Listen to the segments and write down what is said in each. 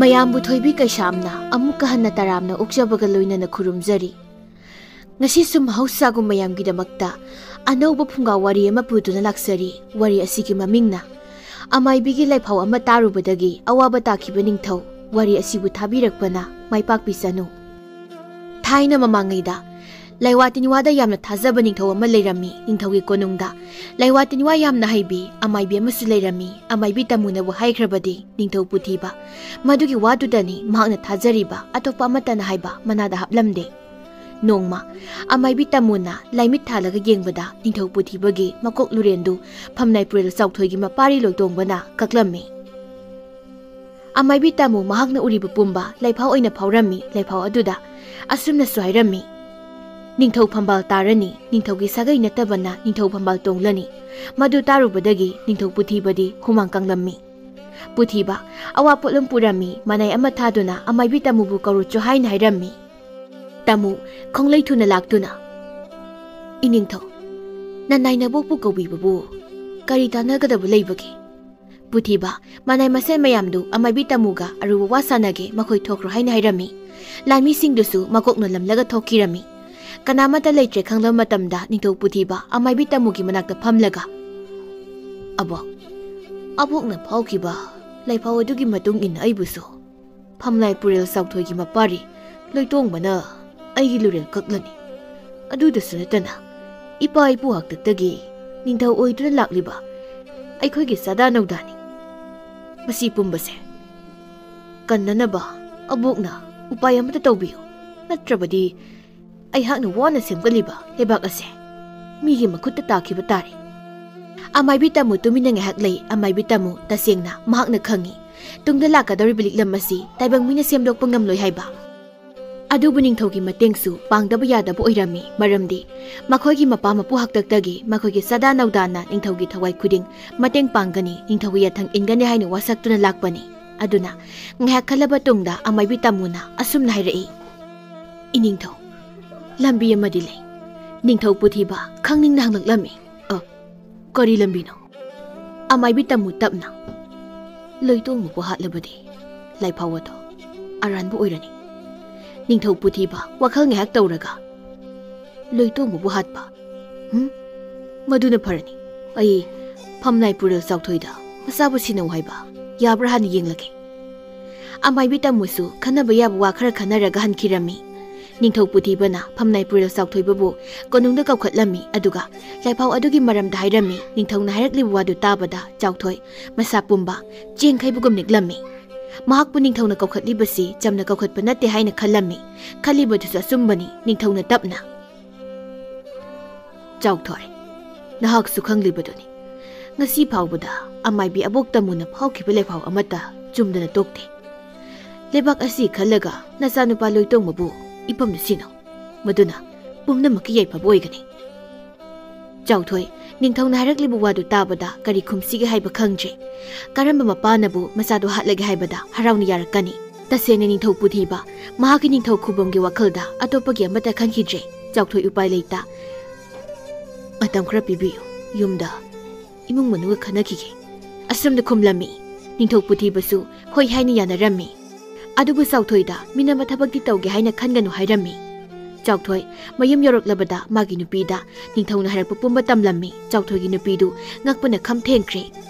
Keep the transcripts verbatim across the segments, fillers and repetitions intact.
ꯄꯌꯥꯝꯕꯨ ꯊꯣꯏꯕꯤ ꯀꯩꯁꯥꯝꯅ ꯑꯃꯨꯛꯀ ꯍꯟꯅ ꯇꯔꯥꯝꯅ ꯑꯣꯛꯆꯕꯒ ꯂꯣꯏꯅꯅ ꯈꯨꯔꯨꯝꯖꯔꯤ꯫ ꯉꯁꯤꯁꯨ ꯃꯍꯧꯁꯥꯒꯨꯝ ꯃꯌꯥꯝꯒꯤꯗꯃꯛꯇ ꯑꯅꯧꯕ ꯐꯨꯡꯒꯥ ꯋꯥꯔꯤ ꯑꯃ ꯄꯨꯗꯨꯅ ꯂꯥꯛꯆꯔꯤ꯫ ꯋꯥꯔꯤ ꯑꯁꯤꯒꯤ ꯃꯃꯤꯡꯅ ꯑꯃꯥꯏꯕꯤꯒꯤ ꯂꯥꯏꯐꯥꯎ ꯑꯃ ꯇꯥꯔꯨꯕꯗꯒꯤ ꯑꯋꯥꯕ ꯇꯥꯈꯤꯕ ꯅꯤꯡꯊꯧ꯫ ꯋꯥꯔꯤ ꯑꯁꯤꯕꯨ ꯊꯥꯕꯤꯔꯛꯄꯅ ꯃꯥꯏ ꯄꯥꯛꯄꯤꯁꯅꯨ꯫ ꯊꯥꯏꯅ ꯃꯃꯥꯡꯉꯩꯗ ꯂꯩꯋꯥ ꯇꯤꯟꯋꯥꯗ ꯌꯥꯝꯅ ꯊꯥꯖꯕ ꯅꯤꯡꯊꯧ ꯑꯃ ꯂꯩꯔꯝꯃꯤ꯫ ꯅꯤꯡꯊꯧꯒꯤ ꯀꯣꯅꯨꯡꯗ ꯂꯩꯋꯥ ꯇꯤꯟꯋꯥ ꯌꯥꯝꯅ ꯍꯩꯕꯤ ꯑꯃꯥꯏꯕꯤ ꯑꯃꯁꯨ ꯂꯩꯔꯝꯃꯤ꯫ ꯑꯃꯥꯏꯕꯤ ꯇꯥꯃꯨꯅꯕꯨ ꯍꯥꯏꯈ꯭ꯔꯕꯗꯤ ꯅꯤꯡꯊꯧ ꯄꯨꯊꯤꯕ ꯃꯗꯨꯒꯤ ꯋꯥꯗꯨꯗꯅꯤ ꯃꯍꯥꯛꯅ ꯊꯥꯖꯔꯤꯕ, ꯑꯇꯣꯞꯄ ꯑꯃꯠꯇꯅ ꯍꯥꯏꯕ ꯃꯅꯥꯗ ꯍꯥꯞꯂꯝꯗꯦ꯫ ꯅꯣꯡꯃ ꯑꯃꯥꯏꯕꯤ ꯇꯥꯃꯨꯅ ꯂꯥꯏꯃꯤꯠ ꯊꯥꯜꯂꯒ ꯌꯦꯡꯕꯗ ꯅꯤꯡꯊꯧ ꯄꯨꯊꯤꯕꯒꯤ ꯃꯀꯣꯛ ꯂꯨꯔꯦꯟꯗꯨ ꯐꯝꯅꯥꯏ ꯄꯨꯔꯦꯜ ꯆꯥꯎꯊꯣꯏꯒꯤ ꯃꯄꯥꯔꯤ ꯂꯣꯏꯇꯣꯡꯕꯅ ꯀꯛꯂꯝꯃꯤ꯫ ꯑꯃꯥꯏꯕꯤ ꯇꯥꯃꯨ ꯃꯍꯥꯛꯅ ꯎꯔꯤꯕ ꯄꯨꯝꯕ ꯂꯩꯐꯥꯎ ꯑꯣꯏꯅ ꯐꯥꯎꯔꯝꯃꯤ꯫ ꯂꯩꯐꯥꯎ ꯑꯗꯨꯗ ꯑꯁꯨꯝꯅꯁꯨ ꯍꯥꯏꯔꯝꯃꯤ, "ꯅꯤꯡꯊꯧ ꯐꯝꯕꯥꯜ ꯇꯥꯔꯅꯤ, ꯅꯤꯡꯊꯧꯒꯤ ꯁꯥꯒꯩ ꯅꯠꯇꯕꯅ ꯅꯤꯡꯊꯧ ꯐꯝꯕꯥꯜ ꯇꯣꯡꯂꯅꯤ"꯫ ꯃꯗꯨ ꯇꯥꯔꯨꯕꯗꯒꯤ ꯅꯤꯡꯊꯧ ꯄꯨꯊꯤꯕꯗꯤ ꯍꯨꯃꯥꯡ ꯀꯪꯂꯝꯃꯤ꯫ ꯄꯨꯊꯤꯕ, ꯑꯋꯥ ꯄꯣꯠꯂꯨꯝ ꯄꯨꯔꯝꯃꯤ꯫ ꯃꯅꯥꯏ ꯑꯃ ꯊꯥꯗꯨꯅ ꯑꯃꯥꯏꯕꯤ ꯇꯥꯃꯨꯕꯨ ꯀꯧꯔꯨꯆꯣ ꯍꯥꯏꯅ ꯍꯥꯏꯔꯝꯃꯤ꯫ ꯇꯥꯃꯨ ꯈꯣꯡꯂꯩ ꯊꯨꯅ ꯂꯥꯛꯇꯨꯅ, "ꯏꯅꯤꯡꯊꯧ, ꯅꯅꯥꯏ ꯅꯕꯣꯛꯄꯨ ꯀꯧꯕꯤꯕꯕꯨ ꯀꯔꯤ ꯇꯥꯟꯅꯒꯗꯕ ꯂꯩꯕꯒꯦ?" ꯄꯨꯊꯤꯕ, ꯃꯅꯥꯏ ꯃꯁꯦꯟ ꯃꯌꯥꯝꯗꯨ ꯑꯃꯥꯏꯕꯤ ꯇꯥꯃꯨꯒ ꯑꯔꯨꯕ ꯋꯥ ꯁꯥꯟꯅꯒꯦ, ꯃꯈꯣꯏ ꯊꯣꯛꯈ꯭ꯔꯣ ꯍꯥꯏꯅ ꯍꯥꯏꯔꯝꯃꯤ꯫ ꯂꯥꯟꯃꯤꯁꯤꯡꯗꯨꯁꯨ ꯃꯀꯣꯛ ꯅꯣꯜꯂꯝꯂꯒ ꯊꯣꯛꯈꯤꯔꯝꯃꯤ꯫ ꯀꯅꯥꯃꯠꯇ ꯂꯩꯇ꯭ꯔꯦ ꯈꯪꯂꯕ ꯃꯇꯝꯗ ꯅꯤꯡꯊꯧ ꯄꯨꯊꯤꯕ ꯑꯃꯥꯏꯕꯤ ꯇꯥꯃꯨꯒꯤ ꯃꯅꯥꯛꯇ ꯐꯝꯂꯒ, "ꯑꯕꯣꯛ, ꯑꯕꯣꯛꯅ ꯐꯥꯎꯈꯤꯕ ꯂꯩꯐꯥꯎ ꯑꯗꯨꯒꯤ ꯃꯇꯨꯡ ꯏꯟꯅ ꯑꯩꯕꯨꯁꯨ ꯐꯝꯂꯥꯏ ꯄꯨꯔꯦꯜ ꯆꯥꯎꯊꯣꯏꯒꯤ ꯃꯄꯥꯔꯤ ꯂꯣꯏꯇꯣꯡꯕꯅ ꯑꯩꯒꯤ ꯂꯨꯔꯦꯜ ꯀꯛꯂꯅꯤ꯫ ꯑꯗꯨꯗꯁꯨ ꯅꯠꯇꯅ ꯏꯄꯥ ꯏꯄꯨ ꯍꯥꯛꯇꯛꯇꯒꯤ ꯅꯤꯡꯊꯧ ꯑꯣꯏꯗꯨꯅ ꯂꯥꯛꯂꯤꯕ ꯑꯩꯈꯣꯏꯒꯤ ꯆꯥꯗꯥ ꯅꯧꯗꯥꯅꯤ꯫ ꯃꯁꯤ ꯄꯨꯝꯕꯁꯦ ꯀꯟꯅꯅꯕ ꯑꯕꯣꯛꯅ ꯎꯄꯥꯏ ꯑꯃꯠꯇ ꯇꯧꯕꯤꯌꯨ, ꯅꯠꯇ꯭ꯔꯕꯗꯤ ꯑꯩꯍꯥꯛꯅ ꯋꯥꯅ ꯁꯦꯝꯒꯠꯂꯤꯕ ꯂꯩꯕꯥꯛ ꯑꯁꯦ ꯃꯤꯒꯤ ꯃꯈꯨꯠꯇ ꯇꯥꯈꯤꯕ ꯇꯥꯔꯦ"꯫ ꯑꯃꯥꯏꯕꯤ ꯇꯥꯃꯨ ꯇꯨꯃꯤꯟꯅ ꯉꯥꯏꯍꯥꯛ ꯂꯩ꯫ ꯑꯃꯥꯏꯕꯤ ꯇꯥꯃꯨ ꯇꯁꯦꯡꯅ ꯃꯍꯥꯛꯅ ꯈꯪꯏ, ꯇꯨꯡꯗ ꯂꯥꯛꯀꯗꯧꯔꯤꯕ ꯂꯤꯛꯂꯝ ꯑꯁꯤ ꯇꯥꯏꯕꯪ ꯃꯤꯅ ꯁꯦꯝꯗꯣꯛꯄ ꯉꯝꯂꯣꯏ ꯍꯥꯏꯕ꯫ ꯑꯗꯨꯕꯨ ꯅꯤꯡꯊꯧꯒꯤ ꯃꯇꯦꯡꯁꯨ ꯄꯥꯡꯗꯕ ꯌꯥꯗꯕ ꯑꯣꯏꯔꯝꯃꯤ, ꯃꯔꯝꯗꯤ ꯃꯈꯣꯏꯒꯤ ꯃꯄꯥ ꯃꯄꯨ ꯍꯥꯛꯇꯛꯇꯒꯤ ꯃꯈꯣꯏꯒꯤ ꯆꯥꯗꯥ ꯅꯧꯗꯥꯅ ꯅꯤꯡꯊꯧꯒꯤ ꯊꯋꯥꯏ ꯈꯨꯗꯤꯡ ꯃꯇꯦꯡ ꯄꯥꯡꯒꯅꯤ, ꯅꯤꯡꯊꯧꯒꯤ ꯌꯥꯊꯪ ꯏꯟꯒꯅꯤ ꯍꯥꯏꯅ ꯋꯥꯁꯛꯇꯨꯅ ꯂꯥꯛꯄꯅꯤ꯫ ꯑꯗꯨꯅ ꯉꯥꯏꯍꯥꯛ ꯈꯜꯂꯕ ꯇꯨꯡꯗ ꯑꯃꯥꯏꯕꯤ ꯇꯥꯃꯨꯅ ꯑꯁꯨꯝꯅ ꯍꯥꯏꯔꯛꯏ, "ꯏꯅꯤꯡꯊꯧ, ꯂꯝꯕꯤ ꯑꯃꯗꯤ ꯂꯩ"꯫ ꯅꯤꯡꯊꯧ ꯄꯨꯊꯤꯕ ꯈꯪꯅꯤꯡꯅ ꯍꯪꯂꯛꯂꯝꯃꯤ, "ꯑ, ꯀꯔꯤ ꯂꯝꯕꯤꯅꯣ?" ꯑꯃꯥꯏꯕꯤ ꯇꯥꯃꯨ ꯇꯞꯅ, "ꯂꯣꯏꯇꯣꯡꯕꯕꯨ ꯍꯥꯠꯂꯕꯗꯤ ꯂꯥꯏꯐꯥꯎ ꯑꯗꯣ ꯑꯔꯥꯟꯕ ꯑꯣꯏꯔꯅꯤ꯫ ꯅꯤꯡꯊꯧ ꯄꯨꯊꯤꯕ ꯋꯥꯈꯜ ꯉꯥꯏꯍꯥꯛ ꯇꯧꯔꯒ, "ꯂꯣꯏꯇꯣꯡꯕꯕꯨ ꯍꯥꯠꯄ? ꯎꯝ? ꯃꯗꯨꯅ ꯐꯔꯅꯤ꯫ ꯑꯩ ꯐꯝꯅꯥꯏ ꯄꯨꯔꯦꯜ ꯆꯥꯎꯊꯣꯏꯗ ꯃꯆꯥꯕꯨ ꯁꯤꯟꯅꯧ ꯍꯥꯏꯕ ꯌꯥꯕ꯭ꯔꯥ ꯍꯥꯟꯅ ꯌꯦꯡꯂꯒꯦ꯫" ꯑꯃꯥꯏꯕꯤ ꯇꯝꯃꯨꯁꯨ ꯈꯟꯅꯕ ꯌꯥꯕ ꯋꯥ ꯈꯔ ꯈꯟꯅꯔꯒ ꯍꯟꯈꯤꯔꯝꯃꯤ꯫ ꯅꯤꯡꯊꯧ ꯄꯨꯊꯤꯕꯅ ꯐꯝꯅꯥꯏ ꯄꯨꯔꯦꯜ ꯆꯥꯎꯊꯣꯏꯕꯕꯨ ꯀꯣꯅꯨꯡꯗ ꯀꯧꯈꯠꯂꯝꯃꯤ, ꯑꯗꯨꯒ ꯂꯥꯏꯐꯥꯎ ꯑꯗꯨꯒꯤ ꯃꯔꯝꯗ ꯍꯥꯏꯔꯝꯃꯤ꯫ ꯅꯤꯡꯊꯧꯅ ꯍꯥꯏꯔꯛꯂꯤꯕ ꯋꯥꯗꯨ ꯇꯥꯕꯗ ꯆꯥꯎꯊꯣꯏ ꯃꯁꯥ ꯄꯨꯝꯕ ꯆꯦꯡꯈꯩꯕꯒꯨꯝ ꯅꯤꯛꯂꯝꯃꯤ꯫ ꯃꯍꯥꯛꯄꯨ ꯅꯤꯡꯊꯧꯅ ꯀꯧꯈꯠꯂꯤꯕꯁꯤ ꯆꯝꯅ ꯀꯧꯈꯠꯄ ꯅꯠꯇꯦ ꯍꯥꯏꯅ ꯈꯜꯂꯝꯃꯤ꯫ ꯈꯜꯂꯤꯕꯗꯨꯁꯨ ꯑꯆꯨꯝꯕꯅꯤ꯫ ꯅꯤꯡꯊꯧꯅ ꯇꯞꯅ, "ꯆꯥꯎꯊꯣꯏ, ꯅꯍꯥꯛꯁꯨ ꯈꯪꯂꯤꯕꯗꯨꯅꯤ, ꯉꯁꯤ ꯐꯥꯎꯕꯗ ꯑꯃꯥꯏꯕꯤ ꯑꯕꯣꯛ ꯇꯝꯃꯨꯅ ꯐꯥꯎꯈꯤꯕ ꯂꯩꯐꯥꯎ ꯑꯃꯠꯇ ꯆꯨꯝꯗꯅ ꯇꯣꯛꯇꯦ꯫ ꯂꯩꯕꯥꯛ ꯑꯁꯤ ꯈꯜꯂꯒ ꯅꯆꯥꯅꯨꯄꯥ ꯂꯣꯏꯇꯣꯡꯕꯕꯨ ꯏꯄꯝꯗ ꯁꯤꯟꯅꯧ꯫ ꯃꯗꯨꯅ ꯄꯨꯝꯅꯃꯛꯀꯤ ꯌꯥꯏꯐꯕ ꯑꯣꯏꯒꯅꯤ꯫" ꯆꯥꯎꯊꯣꯏ, ꯅꯤꯡꯊꯧꯅ ꯍꯥꯏꯔꯛꯂꯤꯕ ꯋꯥꯗꯨ ꯇꯥꯕꯗ ꯀꯔꯤ ꯈꯨꯝꯁꯤꯒꯦ ꯍꯥꯏꯕ ꯈꯪꯗ꯭ꯔꯦ꯫ ꯀꯔꯝꯕ ꯃꯄꯥꯅꯕꯨ ꯃꯆꯥꯗꯨ ꯍꯥꯠꯂꯒꯦ ꯍꯥꯏꯕꯗ ꯍꯔꯥꯎꯅ ꯌꯥꯔꯛꯀꯅꯤ? ꯇꯁꯦꯡꯅ ꯅꯤꯡꯊꯧ ꯄꯨꯊꯤꯕ ꯃꯍꯥꯛꯀꯤ ꯅꯤꯡꯊꯧ ꯈꯨꯕꯝꯒꯤ ꯋꯥꯈꯜꯗ ꯑꯇꯣꯞꯄꯒꯤ ꯑꯃꯠꯇ ꯈꯟꯈꯤꯗ꯭ꯔꯦ꯫ ꯆꯥꯎꯊꯣꯏ ꯎꯄꯥꯏ ꯂꯩꯇ, "ꯃꯇꯝ ꯈꯔ ꯄꯤꯕꯤꯌꯨ, ꯌꯨꯝꯗ ꯏꯃꯨꯡ ꯃꯅꯨꯡꯒ ꯈꯟꯅꯈꯤꯒꯦ꯫" ꯑꯁꯨꯝꯅ ꯈꯨꯝꯂꯝꯃꯤ꯫ ꯅꯤꯡꯊꯧ ꯄꯨꯊꯤꯕꯁꯨ ꯍꯣꯏ ꯍꯥꯏꯅ ꯌꯥꯅꯔꯝꯃꯤ꯫ ꯑꯗꯨꯕꯨ ꯆꯥꯎꯊꯣꯏꯗ ꯃꯤꯅꯝꯕ ꯊꯕꯛꯇꯤ ꯇꯧꯒꯦ ꯍꯥꯏꯅ ꯈꯟꯒꯅꯨ ꯍꯥꯏꯔꯝꯃꯤ꯫ ꯆꯥꯎꯊꯣꯏ ꯃꯌꯨꯝ ꯌꯧꯔꯛꯂꯕꯗ ꯃꯥꯒꯤ ꯅꯨꯄꯤꯗ ꯅꯤꯡꯊꯧꯅ ꯍꯥꯏꯔꯛꯄ ꯄꯨꯝꯕ ꯇꯝꯂꯝꯃꯤ꯫ ꯆꯥꯎꯊꯣꯏꯒꯤ ꯅꯨꯄꯤꯗꯨ ꯉꯛꯄꯅ ꯈꯝ ꯊꯦꯡꯈ꯭ꯔꯦ꯫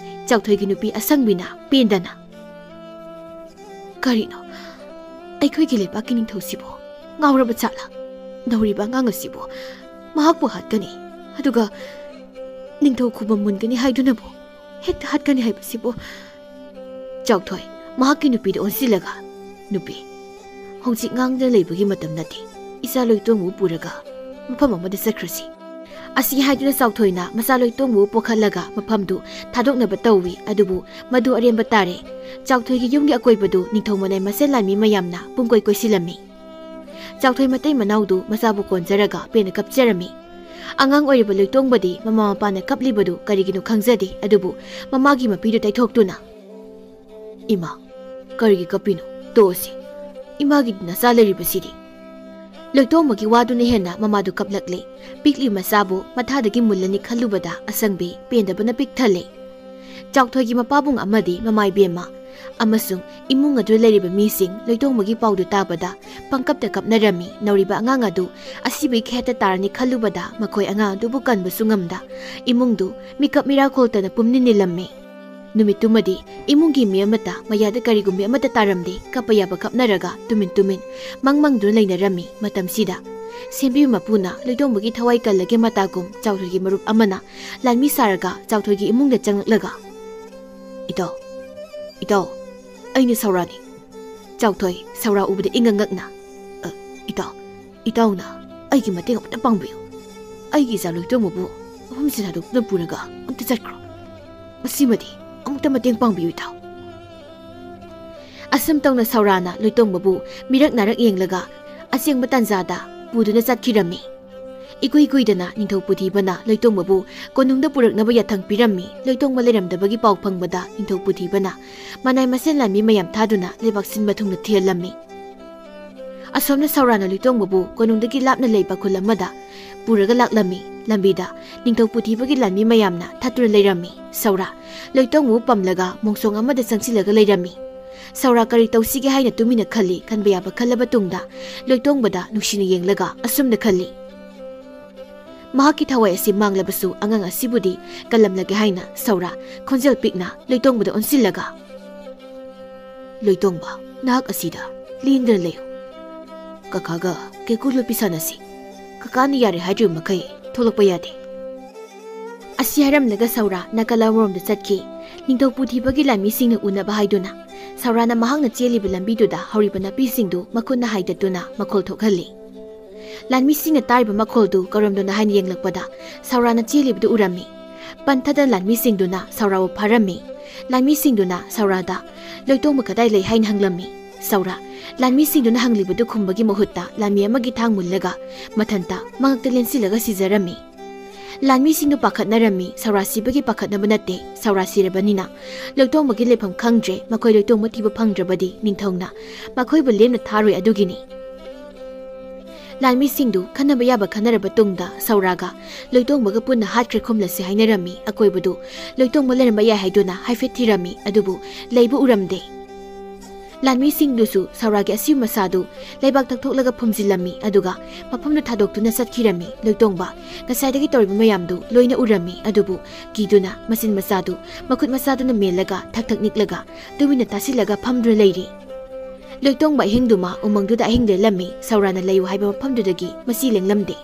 ꯆꯥꯎꯊꯣꯏꯒꯤ ꯅꯨꯄꯤ ꯑꯁꯪꯕꯤꯅ ꯄꯦꯟꯗꯅ, "ꯀꯔꯤꯅꯣ? ꯑꯩꯈꯣꯏꯒꯤ ꯂꯩꯕꯥꯛꯀꯤ ꯅꯤꯡꯊꯧꯁꯤꯕꯨ ꯉꯥꯎꯔꯕ ꯖꯥꯠꯂ? ꯅꯧꯔꯤꯕ ꯑꯉꯥꯡ ꯑꯁꯤꯕꯨ ꯃꯍꯥꯛꯄꯨ ꯍꯥꯠꯀꯅꯤ, ꯑꯗꯨꯒ ꯅꯤꯡꯊꯧ ꯈꯨꯕꯝ ꯃꯨꯟꯒꯅꯤ ꯍꯥꯏꯗꯨꯅꯕꯨ ꯍꯦꯛꯇ ꯍꯥꯠꯀꯅꯤ ꯍꯥꯏꯕꯁꯤꯕꯨ?" ꯆꯥꯎꯊꯣꯏ ꯃꯍꯥꯛꯀꯤ ꯅꯨꯄꯤꯗ ꯑꯣꯟꯁꯤꯜꯂꯒ, "ꯅꯨꯄꯤ, ꯍꯧꯖꯤꯛ ꯉꯥꯡꯗꯅ ꯂꯩꯕꯒꯤ ꯃꯇꯝ ꯅꯠꯇꯦ꯫ ꯏꯆꯥ ꯂꯣꯏꯇꯣꯡꯕꯨ ꯄꯨꯔꯒ ꯃꯐꯝ ꯑꯃꯗ ꯆꯠꯈ꯭ꯔꯁꯤ꯫" ꯑꯁꯤ ꯍꯥꯏꯗꯨꯅ ꯆꯥꯎꯊꯣꯏꯅ ꯃꯆꯥ ꯂꯣꯏꯇꯣꯡꯕꯨ ꯄꯣꯈꯠꯂꯒ ꯃꯐꯝꯗꯨ ꯊꯥꯗꯣꯛꯅꯕ ꯇꯧꯏ꯫ ꯑꯗꯨꯕꯨ ꯃꯗꯨ ꯑꯔꯦꯝꯕ ꯇꯥꯔꯦ꯫ ꯆꯥꯎꯊꯣꯏꯒꯤ ꯌꯨꯝꯒꯤ ꯑꯀꯣꯏꯕꯗꯨ ꯅꯤꯡꯊꯧ ꯃꯅꯥꯏ ꯃꯁꯦꯜ ꯂꯥꯟꯃꯤ ꯃꯌꯥꯝꯅ ꯄꯨꯡꯀꯣꯏ ꯀꯣꯏꯁꯤꯜꯂꯝꯃꯤ꯫ ꯆꯥꯎꯊꯣꯏ ꯃꯇꯩ ꯃꯅꯥꯎꯗꯨ ꯃꯆꯥꯕꯨ ꯀꯣꯟꯖꯔꯒ ꯄꯦꯟꯅ ꯀꯞꯆꯔꯝꯃꯤ꯫ ꯑꯉꯥꯡ ꯑꯣꯏꯔꯤꯕ ꯂꯣꯏꯇꯣꯡꯕꯗꯤ ꯃꯃꯥ ꯃꯄꯥꯅ ꯀꯞꯂꯤꯕꯗꯨ ꯀꯔꯤꯒꯤꯅꯣ ꯈꯪꯖꯗꯦ꯫ ꯑꯗꯨꯕꯨ ꯃꯃꯥꯒꯤ ꯃꯄꯤꯗꯨ ꯇꯩꯊꯣꯛꯇꯨꯅ, "ꯏꯃꯥ, ꯀꯔꯤꯒꯤ ꯀꯞꯄꯤꯅꯣ? ꯇꯣꯛꯑꯁꯤ꯫ ꯏꯃꯥꯒꯤꯗꯤ ꯅꯆꯥ ꯂꯩꯔꯤꯕꯁꯤꯗꯤ꯫" ꯂꯣꯏꯇꯣꯡꯕꯒꯤ ꯋꯥꯗꯨꯅ ꯍꯦꯟꯅ ꯃꯃꯥꯗꯨ ꯀꯞꯂꯛꯂꯦ꯫ ꯄꯤꯛꯂꯤ ꯃꯆꯥꯕꯨ ꯃꯊꯥꯗꯒꯤ ꯃꯨꯜꯂꯅꯤ ꯈꯜꯂꯨꯕꯗ ꯑꯁꯪꯕꯤ ꯄꯦꯟꯗꯕꯅ ꯄꯤꯛ ꯊꯜꯂꯦ꯫ ꯆꯥꯎꯊꯣꯏꯒꯤ ꯃꯄꯥꯕꯨꯡ ꯑꯃꯗꯤ ꯃꯃꯥ ꯏꯕꯦꯝꯃ ꯑꯃꯁꯨꯡ ꯏꯃꯨꯡ ꯑꯗꯨꯗ ꯂꯩꯔꯤꯕ ꯃꯤꯁꯤꯡ ꯂꯣꯏꯇꯣꯡꯕꯒꯤ ꯄꯥꯎꯗꯨ ꯇꯥꯕꯗ ꯄꯪꯀꯞꯇ ꯀꯞꯅꯔꯝꯃꯤ꯫ ꯅꯧꯔꯤꯕ ꯑꯉꯥꯡ ꯑꯗꯨ ꯑꯁꯤꯕꯒꯤ ꯈꯦꯠꯇ ꯇꯥꯔꯅꯤ ꯈꯜꯂꯨꯕꯗ ꯃꯈꯣꯏ ꯑꯉꯥꯡ ꯑꯗꯨꯕꯨ ꯀꯟꯕꯁꯨ ꯉꯝꯗ ꯏꯃꯨꯡꯗꯨ ꯃꯤꯀꯞ ꯃꯤꯔꯥꯈꯣꯜꯇꯅ ꯄꯨꯝꯅꯤꯟ ꯅꯤꯜꯂꯝꯃꯤ꯫ ꯅꯨꯃꯤꯠꯇꯨꯃꯗꯤ ꯏꯃꯨꯡꯒꯤ ꯃꯤ ꯑꯃꯠꯇ ꯃꯌꯥꯗ ꯀꯔꯤꯒꯨꯝꯕꯤ ꯑꯃꯠꯇ ꯇꯥꯔꯝꯗꯦ꯫ ꯀꯞꯄ ꯌꯥꯕ ꯀꯞꯅꯔꯒ ꯇꯨꯃꯤꯟ ꯇꯨꯃꯤꯟ ꯃꯪ ꯃꯪꯗꯨꯅ ꯂꯩꯅꯔꯝꯃꯤ꯫ ꯃꯇꯝꯁꯤꯗ ꯁꯦꯝꯕꯤꯕ ꯃꯄꯨꯅ ꯂꯣꯏꯇꯣꯡꯕꯒꯤ ꯊꯋꯥꯏ ꯀꯜꯂꯒꯦ ꯃꯇꯥꯒꯨꯝ ꯆꯥꯎꯊꯣꯏꯒꯤ ꯃꯔꯨꯞ ꯑꯃꯅ ꯂꯥꯟꯃꯤ ꯁꯥꯔꯒ ꯆꯥꯎꯊꯣꯏꯒꯤ ꯏꯃꯨꯡꯗ ꯆꯪꯂꯛꯂꯒ, "ꯏꯇꯥꯎ, ꯏꯇꯥꯎ, ꯑꯩꯅ ꯁꯧꯔꯥꯅꯤ꯫" ꯆꯥꯎꯊꯣꯏ ꯁꯧꯔꯥ ꯎꯕꯗ ꯏꯉꯛ ꯉꯛꯅ, "ꯑ, ꯏꯇꯥꯎ, ꯏꯇꯥꯎꯅ ꯑꯩꯒꯤ ꯃꯇꯦꯡ ꯑꯃꯨꯛꯇ ꯄꯥꯡꯕꯤꯌꯨ꯫ ꯑꯩꯒꯤ ꯏꯆꯥ ꯂꯣꯏꯇꯣꯡꯕꯕꯨ ꯃꯐꯝꯁꯤꯗ ꯊꯥꯗꯣꯛꯇꯨꯅ ꯄꯨꯔꯒ ꯑꯝꯇ ꯆꯠꯈ꯭ꯔꯣ꯫ ꯃꯁꯤꯃꯗꯤ ꯑꯃꯨꯛꯇ ꯃꯇꯦꯡ ꯄꯥꯡꯕꯤꯌꯨ, ꯏꯇꯥꯎ꯫" ꯑꯁꯨꯝ ꯇꯧꯅ ꯁꯧꯔꯥꯅ ꯂꯣꯏꯇꯣꯡꯕꯕꯨ ꯃꯤꯔꯛ ꯅꯥꯔꯛ ꯌꯦꯡꯂꯒ ꯑꯁꯦꯡꯕ ꯇꯥꯟꯖꯥꯗ ꯄꯨꯗꯨꯅ ꯆꯠꯈꯤꯔꯝꯃꯤ꯫ ꯏꯀꯨꯏ ꯀꯨꯏꯗꯅ ꯅꯤꯡꯊꯧ ꯄꯨꯊꯤꯕꯅ ꯂꯣꯏꯇꯣꯡꯕꯕꯨ ꯀꯣꯅꯨꯡꯗ ꯄꯨꯔꯛꯅꯕ ꯌꯥꯊꯪ ꯄꯤꯔꯝꯃꯤ꯫ ꯂꯣꯏꯇꯣꯡꯕ ꯂꯩꯔꯝꯗꯕꯒꯤ ꯄꯥꯎ ꯐꯪꯕꯗ ꯅꯤꯡꯊꯧ ꯄꯨꯊꯤꯕꯅ ꯃꯅꯥꯏ ꯃꯁꯦꯟ ꯂꯥꯟꯃꯤ ꯃꯌꯥꯝ ꯊꯥꯗꯨꯅ ꯂꯩꯕꯥꯛ ꯁꯤꯟꯕ ꯊꯨꯡꯅ ꯊꯤꯍꯜꯂꯝꯃꯤ꯫ ꯑꯁꯣꯝꯅ ꯁꯧꯔꯥꯅ ꯂꯣꯏꯇꯣꯡꯕꯕꯨ ꯀꯣꯅꯨꯡꯗꯒꯤ ꯂꯥꯞꯅ ꯂꯩꯕ ꯈꯨꯜ ꯑꯃꯗ ꯄꯨꯔꯒ ꯂꯥꯛꯂꯝꯃꯤ꯫ ꯂꯝꯕꯤꯗ ꯅꯤꯡꯊꯧ ꯄꯨꯊꯤꯕꯒꯤ ꯂꯥꯟꯃꯤ ꯃꯌꯥꯝꯅ ꯊꯠꯇꯨꯅ ꯂꯩꯔꯝꯃꯤ꯫ ꯁꯧꯔꯥ ꯂꯣꯏꯇꯣꯡꯕꯕꯨ ꯄꯝꯂꯒ ꯃꯣꯡꯁꯣꯡ ꯑꯃꯗ ꯆꯪꯁꯤꯜꯂꯒ ꯂꯩꯔꯝꯃꯤ꯫ ꯁꯧꯔꯥ ꯀꯔꯤ ꯇꯧꯁꯤꯒꯦ ꯍꯥꯏꯅ ꯇꯨꯃꯤꯟꯅ ꯈꯜꯂꯤ꯫ ꯈꯟꯕ ꯌꯥꯕ ꯈꯜꯂꯕ ꯇꯨꯡꯗ ꯂꯣꯏꯇꯣꯡꯕꯗ ꯅꯨꯡꯁꯤꯅ ꯌꯦꯡꯂꯒ ꯑꯁꯨꯝꯅ ꯈꯜꯂꯤ꯫ ꯃꯍꯥꯛꯀꯤ ꯊꯋꯥꯏ ꯑꯁꯤ ꯃꯥꯡꯂꯕꯁꯨ ꯑꯉꯥꯡ ꯑꯁꯤꯕꯨꯗꯤ ꯀꯜꯂꯝꯂꯒꯦ ꯍꯥꯏꯅ ꯁꯧꯔꯥ ꯈꯣꯟꯖꯦꯜ ꯄꯤꯛꯅ ꯂꯣꯏꯇꯣꯡꯕꯗ ꯑꯣꯟꯁꯤꯜꯂꯒ, "ꯂꯣꯏꯇꯣꯡꯕ, ꯅꯍꯥꯛ ꯑꯁꯤꯗ ꯂꯦꯡꯗꯅ ꯂꯩꯌꯨ꯫ ꯀꯀꯥꯒ ꯀꯦꯀꯨ ꯂꯣꯠꯄꯤ ꯁꯥꯟꯅꯁꯤ꯫ ꯀꯀꯥꯅ ꯌꯥꯔꯦ ꯍꯥꯏꯗ꯭ꯔꯤꯕ ꯃꯈꯩ ꯊꯣꯛꯂꯛꯄ ꯌꯥꯗꯦ꯫" ꯑꯁꯤ ꯍꯥꯏꯔꯝꯂꯒ ꯁꯧꯔꯥ ꯅꯥꯀꯜ ꯑꯃꯔꯣꯝꯗ ꯆꯠꯈꯤ꯫ ꯅꯤꯡꯊꯧ ꯄꯨꯊꯤꯕꯒꯤ ꯂꯥꯟꯃꯤꯁꯤꯡꯅ ꯎꯅꯕ ꯍꯥꯏꯗꯨꯅ ꯁꯧꯔꯥꯅ ꯃꯍꯥꯛꯅ ꯆꯦꯜꯂꯤꯕ ꯂꯝꯕꯤꯗꯨꯗ ꯍꯧꯔꯤꯕ ꯅꯥꯄꯤꯁꯤꯡꯗꯨ ꯃꯈꯨꯠꯅ ꯍꯥꯏꯗꯠꯇꯨꯅ ꯃꯈꯣꯜ ꯊꯣꯛꯍꯜꯂꯤ꯫ ꯂꯥꯟꯃꯤꯁꯤꯡꯅ ꯇꯥꯔꯤꯕ ꯃꯈꯣꯜꯗꯨ ꯀꯔꯝꯗꯅꯣ ꯍꯥꯏꯅ ꯌꯦꯡꯂꯛꯄꯗ ꯁꯧꯔꯥꯅ ꯆꯦꯜꯂꯤꯕꯗꯨ ꯎꯔꯝꯃꯤ꯫ ꯄꯟꯊꯗꯅ ꯂꯥꯟꯃꯤꯁꯤꯡꯗꯨꯅ ꯁꯧꯔꯥꯕꯨ ꯐꯥꯔꯝꯃꯤ꯫ ꯂꯥꯟꯃꯤꯁꯤꯡꯗꯨꯅ ꯁꯧꯔꯥꯗ "ꯂꯣꯏꯇꯣꯡꯕ ꯀꯗꯥꯏ ꯂꯩ?" ꯍꯥꯏꯅ ꯍꯪꯂꯝꯃꯤ꯫ ꯁꯧꯔꯥ ꯂꯥꯟꯃꯤꯁꯤꯡꯗꯨꯅ ꯍꯪꯂꯤꯕꯗꯨ ꯈꯨꯝꯕꯒꯤ ꯃꯍꯨꯠꯇ ꯂꯥꯟꯃꯤ ꯑꯃꯒꯤ ꯊꯥꯡ ꯃꯨꯜꯂꯒ ꯃꯊꯟꯇ ꯃꯉꯛꯇ ꯂꯦꯟꯁꯤꯜꯂꯒ ꯁꯤꯖꯔꯝꯃꯤ꯫ ꯂꯥꯟꯃꯤꯁꯤꯡꯗꯨ ꯄꯥꯈꯠꯅꯔꯝꯃꯤ꯫ ꯁꯧꯔꯥ ꯁꯤꯕꯒꯤ ꯄꯥꯈꯠꯅꯕ ꯅꯠꯇꯦ꯫ ꯁꯧꯔꯥ ꯁꯤꯔꯕꯅꯤꯅ ꯂꯣꯏꯇꯣꯡꯕꯒꯤ ꯂꯩꯐꯝ ꯈꯪꯗ꯭ꯔꯦ꯫ ꯃꯈꯣꯏ ꯂꯣꯏꯇꯣꯡꯕ ꯊꯤꯕ ꯐꯪꯗ꯭ꯔꯕꯗꯤ ꯅꯤꯡꯊꯧꯅ ꯃꯈꯣꯏꯕꯨ ꯂꯦꯝꯅ ꯊꯥꯔꯣꯏ ꯑꯗꯨꯒꯤꯅꯤ꯫ ꯂꯥꯟꯃꯤꯁꯤꯡꯗꯨ ꯈꯟꯅꯕ ꯌꯥꯕ ꯈꯟꯅꯔꯕ ꯇꯨꯡꯗ ꯁꯧꯔꯥꯒ ꯂꯣꯏꯇꯣꯡꯕꯒ ꯄꯨꯟꯅ ꯍꯥꯠꯈ꯭ꯔꯦ ꯈꯨꯝꯂꯁꯤ ꯍꯥꯏꯅꯔꯝꯃꯤ꯫ ꯑꯀꯣꯏꯕꯗꯨ ꯂꯣꯏꯇꯣꯡꯕ ꯂꯩꯔꯝꯕ ꯌꯥꯏ ꯍꯥꯏꯗꯨꯅ ꯍꯥꯏꯐꯦꯠ ꯊꯤꯔꯝꯃꯤ, ꯑꯗꯨꯕꯨ ꯂꯩꯕ ꯎꯔꯝꯗꯦ꯫ ꯂꯥꯟꯃꯤꯁꯤꯡꯗꯨꯁꯨ ꯁꯧꯔꯥꯒꯤ ꯑꯁꯤꯕ ꯃꯁꯥꯗꯨ ꯂꯩꯕꯥꯛ ꯇꯛꯊꯣꯛꯂꯒ ꯐꯨꯝꯖꯤꯜꯂꯝꯃꯤ, ꯑꯗꯨꯒ ꯃꯐꯝꯗꯨ ꯊꯥꯗꯣꯛꯇꯨꯅ ꯆꯠꯈꯤꯔꯝꯃꯤ꯫ ꯂꯣꯏꯇꯣꯡꯕ ꯉꯁꯥꯏꯗꯒꯤ ꯇꯧꯔꯤꯕ ꯃꯌꯥꯝꯗꯨ ꯂꯣꯏꯅ ꯎꯔꯝꯃꯤ, ꯑꯗꯨꯕꯨ ꯀꯤꯗꯨꯅ ꯃꯆꯤꯟ ꯃꯆꯥꯗꯨ ꯃꯈꯨꯠ ꯃꯆꯥꯗꯨꯅ ꯃꯦꯜꯂꯒ ꯊꯛ ꯊꯛ ꯅꯤꯛꯂꯒ ꯇꯨꯃꯤꯟꯅ ꯇꯥꯁꯤꯜꯂꯒ ꯐꯝꯗꯨꯅ ꯂꯩꯔꯤ꯫ ꯂꯣꯏꯇꯣꯡꯕ ꯑꯍꯤꯡꯗꯨꯃ ꯎꯃꯪꯗꯨꯗ ꯑꯍꯤꯡ ꯂꯦꯜꯂꯝꯃꯤ꯫ ꯁꯧꯔꯥꯅ ꯂꯩꯌꯨ ꯍꯥꯏꯕ ꯃꯐꯝꯗꯨꯗꯒꯤ ꯃꯆꯤ ꯂꯦꯡꯂꯝꯗꯦ꯫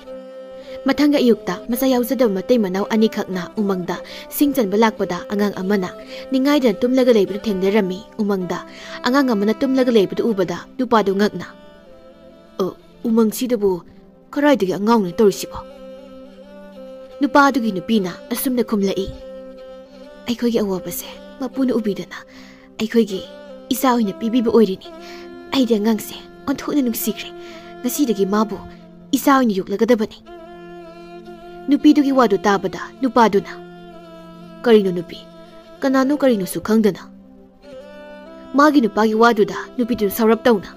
ꯃꯊꯪꯒꯤ ꯑꯌꯨꯛꯇ ꯃꯆꯥ ꯌꯥꯎꯖꯗꯕ ꯃꯇꯩ ꯃꯅꯥꯎ ꯑꯅꯤꯈꯛꯅ ꯎꯃꯪꯗ ꯁꯤꯡ ꯆꯟꯕ ꯂꯥꯛꯄꯗ ꯑꯉꯥꯡ ꯑꯃꯅ ꯅꯤꯡꯉꯥꯏꯗꯅ ꯇꯨꯝꯂꯒ ꯂꯩꯕꯗꯨ ꯊꯦꯡꯅꯔꯝꯃꯤ꯫ ꯎꯃꯪꯗ ꯑꯉꯥꯡ ꯑꯃꯅ ꯇꯨꯝꯂꯒ ꯂꯩꯕꯗꯨ ꯎꯕꯗ ꯅꯨꯄꯥꯗꯨ ꯉꯛꯅ, "ꯑ, ꯎꯃꯪꯁꯤꯗꯕꯨ ꯀꯔꯥꯏꯗꯒꯤ ꯑꯉꯥꯡꯅꯣ ꯇꯧꯔꯤꯁꯤꯕꯣ?" ꯅꯨꯄꯥ ꯑꯗꯨꯒꯤ ꯅꯨꯄꯤꯅ ꯑꯁꯨꯝꯅ ꯈꯨꯝꯂꯛꯏ, "ꯑꯩꯈꯣꯏꯒꯤ ꯑꯋꯥꯕꯁꯦ ꯃꯄꯨꯅ ꯎꯕꯤꯗꯅ ꯑꯩꯈꯣꯏꯒꯤ ꯏꯆꯥ ꯑꯣꯏꯅ ꯄꯤꯕꯤꯕ ꯑꯣꯏꯔꯤꯅꯤ꯫ ꯑꯩꯗꯤ ꯑꯉꯥꯡꯁꯦ ꯑꯣꯟꯊꯣꯛꯅ ꯅꯨꯡꯁꯤꯈ꯭ꯔꯦ꯫ ꯉꯁꯤꯗꯒꯤ ꯃꯥꯕꯨ ꯏꯆꯥ ꯑꯣꯏꯅ ꯌꯣꯛꯂꯒꯗꯕꯅꯤ꯫" ꯅꯨꯄꯤꯗꯨꯒꯤ ꯋꯥꯗꯨ ꯇꯥꯕꯗ ꯅꯨꯄꯥꯗꯨꯅ, "ꯀꯔꯤꯅꯣ ꯅꯨꯄꯤ? ꯀꯅꯥꯅꯣ ꯀꯔꯤꯅꯣꯁꯨ ꯈꯪꯗꯅ?" ꯃꯥꯒꯤ ꯅꯨꯄꯥꯒꯤ ꯋꯥꯗꯨꯗ ꯅꯨꯄꯤꯗꯨ ꯁꯥꯎꯔꯞ ꯇꯧꯅ,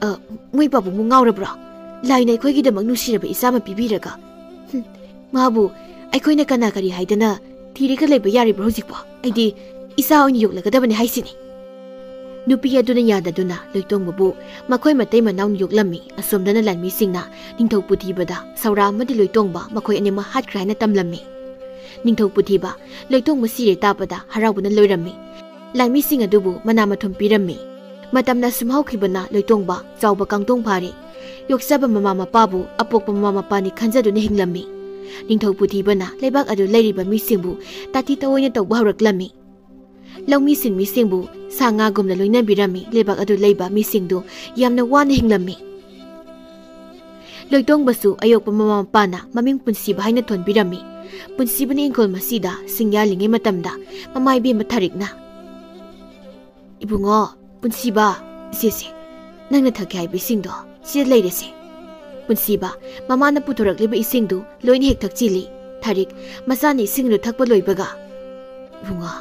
"ꯑ, ꯃꯣꯏ ꯄꯥꯕꯨꯡꯕꯨ ꯉꯥꯎꯔꯕ꯭ꯔꯣ? ꯂꯥꯏꯅ ꯑꯩꯈꯣꯏꯒꯤꯗꯃꯛ ꯅꯨꯡꯁꯤꯔꯕ ꯏꯆꯥ ꯑꯃ ꯄꯤꯕꯤꯔꯒ, ꯍꯨꯝ, ꯃꯥꯕꯨ ꯑꯩꯈꯣꯏꯅ ꯀꯅꯥ ꯀꯔꯤ ꯍꯥꯏꯗꯅ ꯊꯤꯔꯒ ꯂꯩꯕ ꯌꯥꯔꯤꯕ꯭ꯔꯣ ꯍꯧꯖꯤꯛꯄꯣ? ꯑꯩꯗꯤ ꯏꯆꯥ ꯑꯣꯏꯅ ꯌꯣꯛꯂꯒꯗꯕꯅꯤ ꯍꯥꯏꯁꯤꯅꯤ꯫" ꯅꯨꯄꯤ ꯑꯗꯨꯅ ꯌꯥꯗꯗꯨꯅ ꯂꯣꯏꯇꯣꯡꯕꯕꯨ ꯃꯈꯣꯏ ꯃꯇꯩ ꯃꯅꯥꯎꯅ ꯌꯣꯛꯂꯝꯃꯤ꯫ ꯑꯁꯣꯝꯗꯅ ꯂꯥꯟꯃꯤꯁꯤꯡꯅ ꯅꯤꯡꯊꯧ ꯄꯨꯊꯤꯕꯗ ꯁꯧꯔꯥ ꯑꯃꯗꯤ ꯂꯣꯏꯇꯣꯡꯕ ꯃꯈꯣꯏ ꯑꯅꯤꯃꯛ ꯍꯥꯠꯈ꯭ꯔꯦ ꯍꯥꯏꯅ ꯇꯝꯂꯝꯃꯤ꯫ ꯅꯤꯡꯊꯧ ꯄꯨꯊꯤꯕ ꯂꯣꯏꯇꯣꯡꯕ ꯁꯤꯔꯦ ꯇꯥꯕꯗ ꯍꯔꯥꯎꯕꯅ ꯂꯣꯏꯔꯝꯃꯤ꯫ ꯂꯥꯟꯃꯤꯁꯤꯡ ꯑꯗꯨꯕꯨ ꯃꯅꯥ ꯃꯊꯨꯝ ꯄꯤꯔꯝꯃꯤ꯫ ꯃꯇꯝꯅ ꯁꯨꯝ ꯍꯧꯈꯤꯕꯅ ꯂꯣꯏꯇꯣꯡꯕ ꯆꯥꯎꯕ ꯀꯥꯡꯇꯣꯡ ꯐꯥꯔꯦ꯫ ꯌꯣꯛꯆꯕ ꯃꯃꯥ ꯃꯄꯥꯕꯨ ꯑꯄꯣꯛꯄ ꯃꯃꯥ ꯃꯄꯥꯅꯤ ꯈꯟꯖꯗꯨꯅ ꯍꯤꯡꯂꯝꯃꯤ꯫ ꯅꯤꯡꯊꯧ ꯄꯨꯊꯤꯕꯅ ꯂꯩꯕꯥꯛ ꯑꯗꯨ ꯂꯩꯔꯤꯕ ꯃꯤꯁꯤꯡꯕꯨ ꯇꯥꯊꯤ ꯇꯧꯑꯣꯏꯅ ꯇꯧꯕ ꯍꯧꯔꯛꯂꯝꯃꯤ꯫ ꯂꯧꯃꯤ ꯁꯤꯟꯃꯤꯁꯤꯡꯕꯨ ꯁꯥ ꯉꯥꯒꯨꯝꯅ ꯂꯣꯏꯅꯕꯤꯔꯝꯃꯤ꯫ ꯂꯩꯕꯥꯛ ꯑꯗꯨ ꯂꯩꯕ ꯃꯤꯁꯤꯡꯗꯨ ꯌꯥꯝꯅ ꯋꯥꯅ ꯍꯤꯡꯂꯝꯃꯤ꯫ ꯂꯣꯏꯇꯣꯡꯕꯁꯨ ꯑꯌꯣꯛꯄ ꯃꯃꯥ ꯃꯄꯥꯅ ꯃꯃꯤꯡ ꯄꯨꯟꯁꯤꯕ ꯍꯥꯏꯅ ꯊꯣꯟꯕꯤꯔꯝꯃꯤ꯫ ꯄꯨꯟꯁꯤꯕꯅ ꯏꯪꯈꯣꯜ ꯃꯁꯤꯗ ꯁꯤꯡ ꯌꯥꯜꯂꯤꯉꯩ ꯃꯇꯝꯗ ꯃꯃꯥ ꯏꯕꯦꯝꯃ ꯊꯥꯔꯤꯛꯅ, "ꯏꯕꯨꯡꯉꯣ, ꯄꯨꯟꯁꯤꯕ, ꯁꯦ ꯁꯦ, ꯅꯪꯅ ꯊꯛꯀꯦ ꯍꯥꯏꯕ ꯏꯁꯤꯡꯗꯣ ꯁꯤꯗ ꯂꯩꯔꯦꯁꯦ꯫" ꯄꯨꯟꯁꯤꯕ ꯃꯃꯥꯅ ꯄꯨꯊꯣꯔꯛꯂꯤꯕ ꯏꯁꯤꯡꯗꯨ ꯂꯣꯏꯅ ꯍꯦꯛ ꯊꯛꯆꯤꯜꯂꯤ꯫ ꯊꯥꯔꯤꯛ ꯃꯆꯥꯅ ꯏꯁꯤꯡꯗꯨ ꯊꯛꯄ ꯂꯣꯏꯕꯒ, "ꯏꯕꯨꯡꯉꯣ,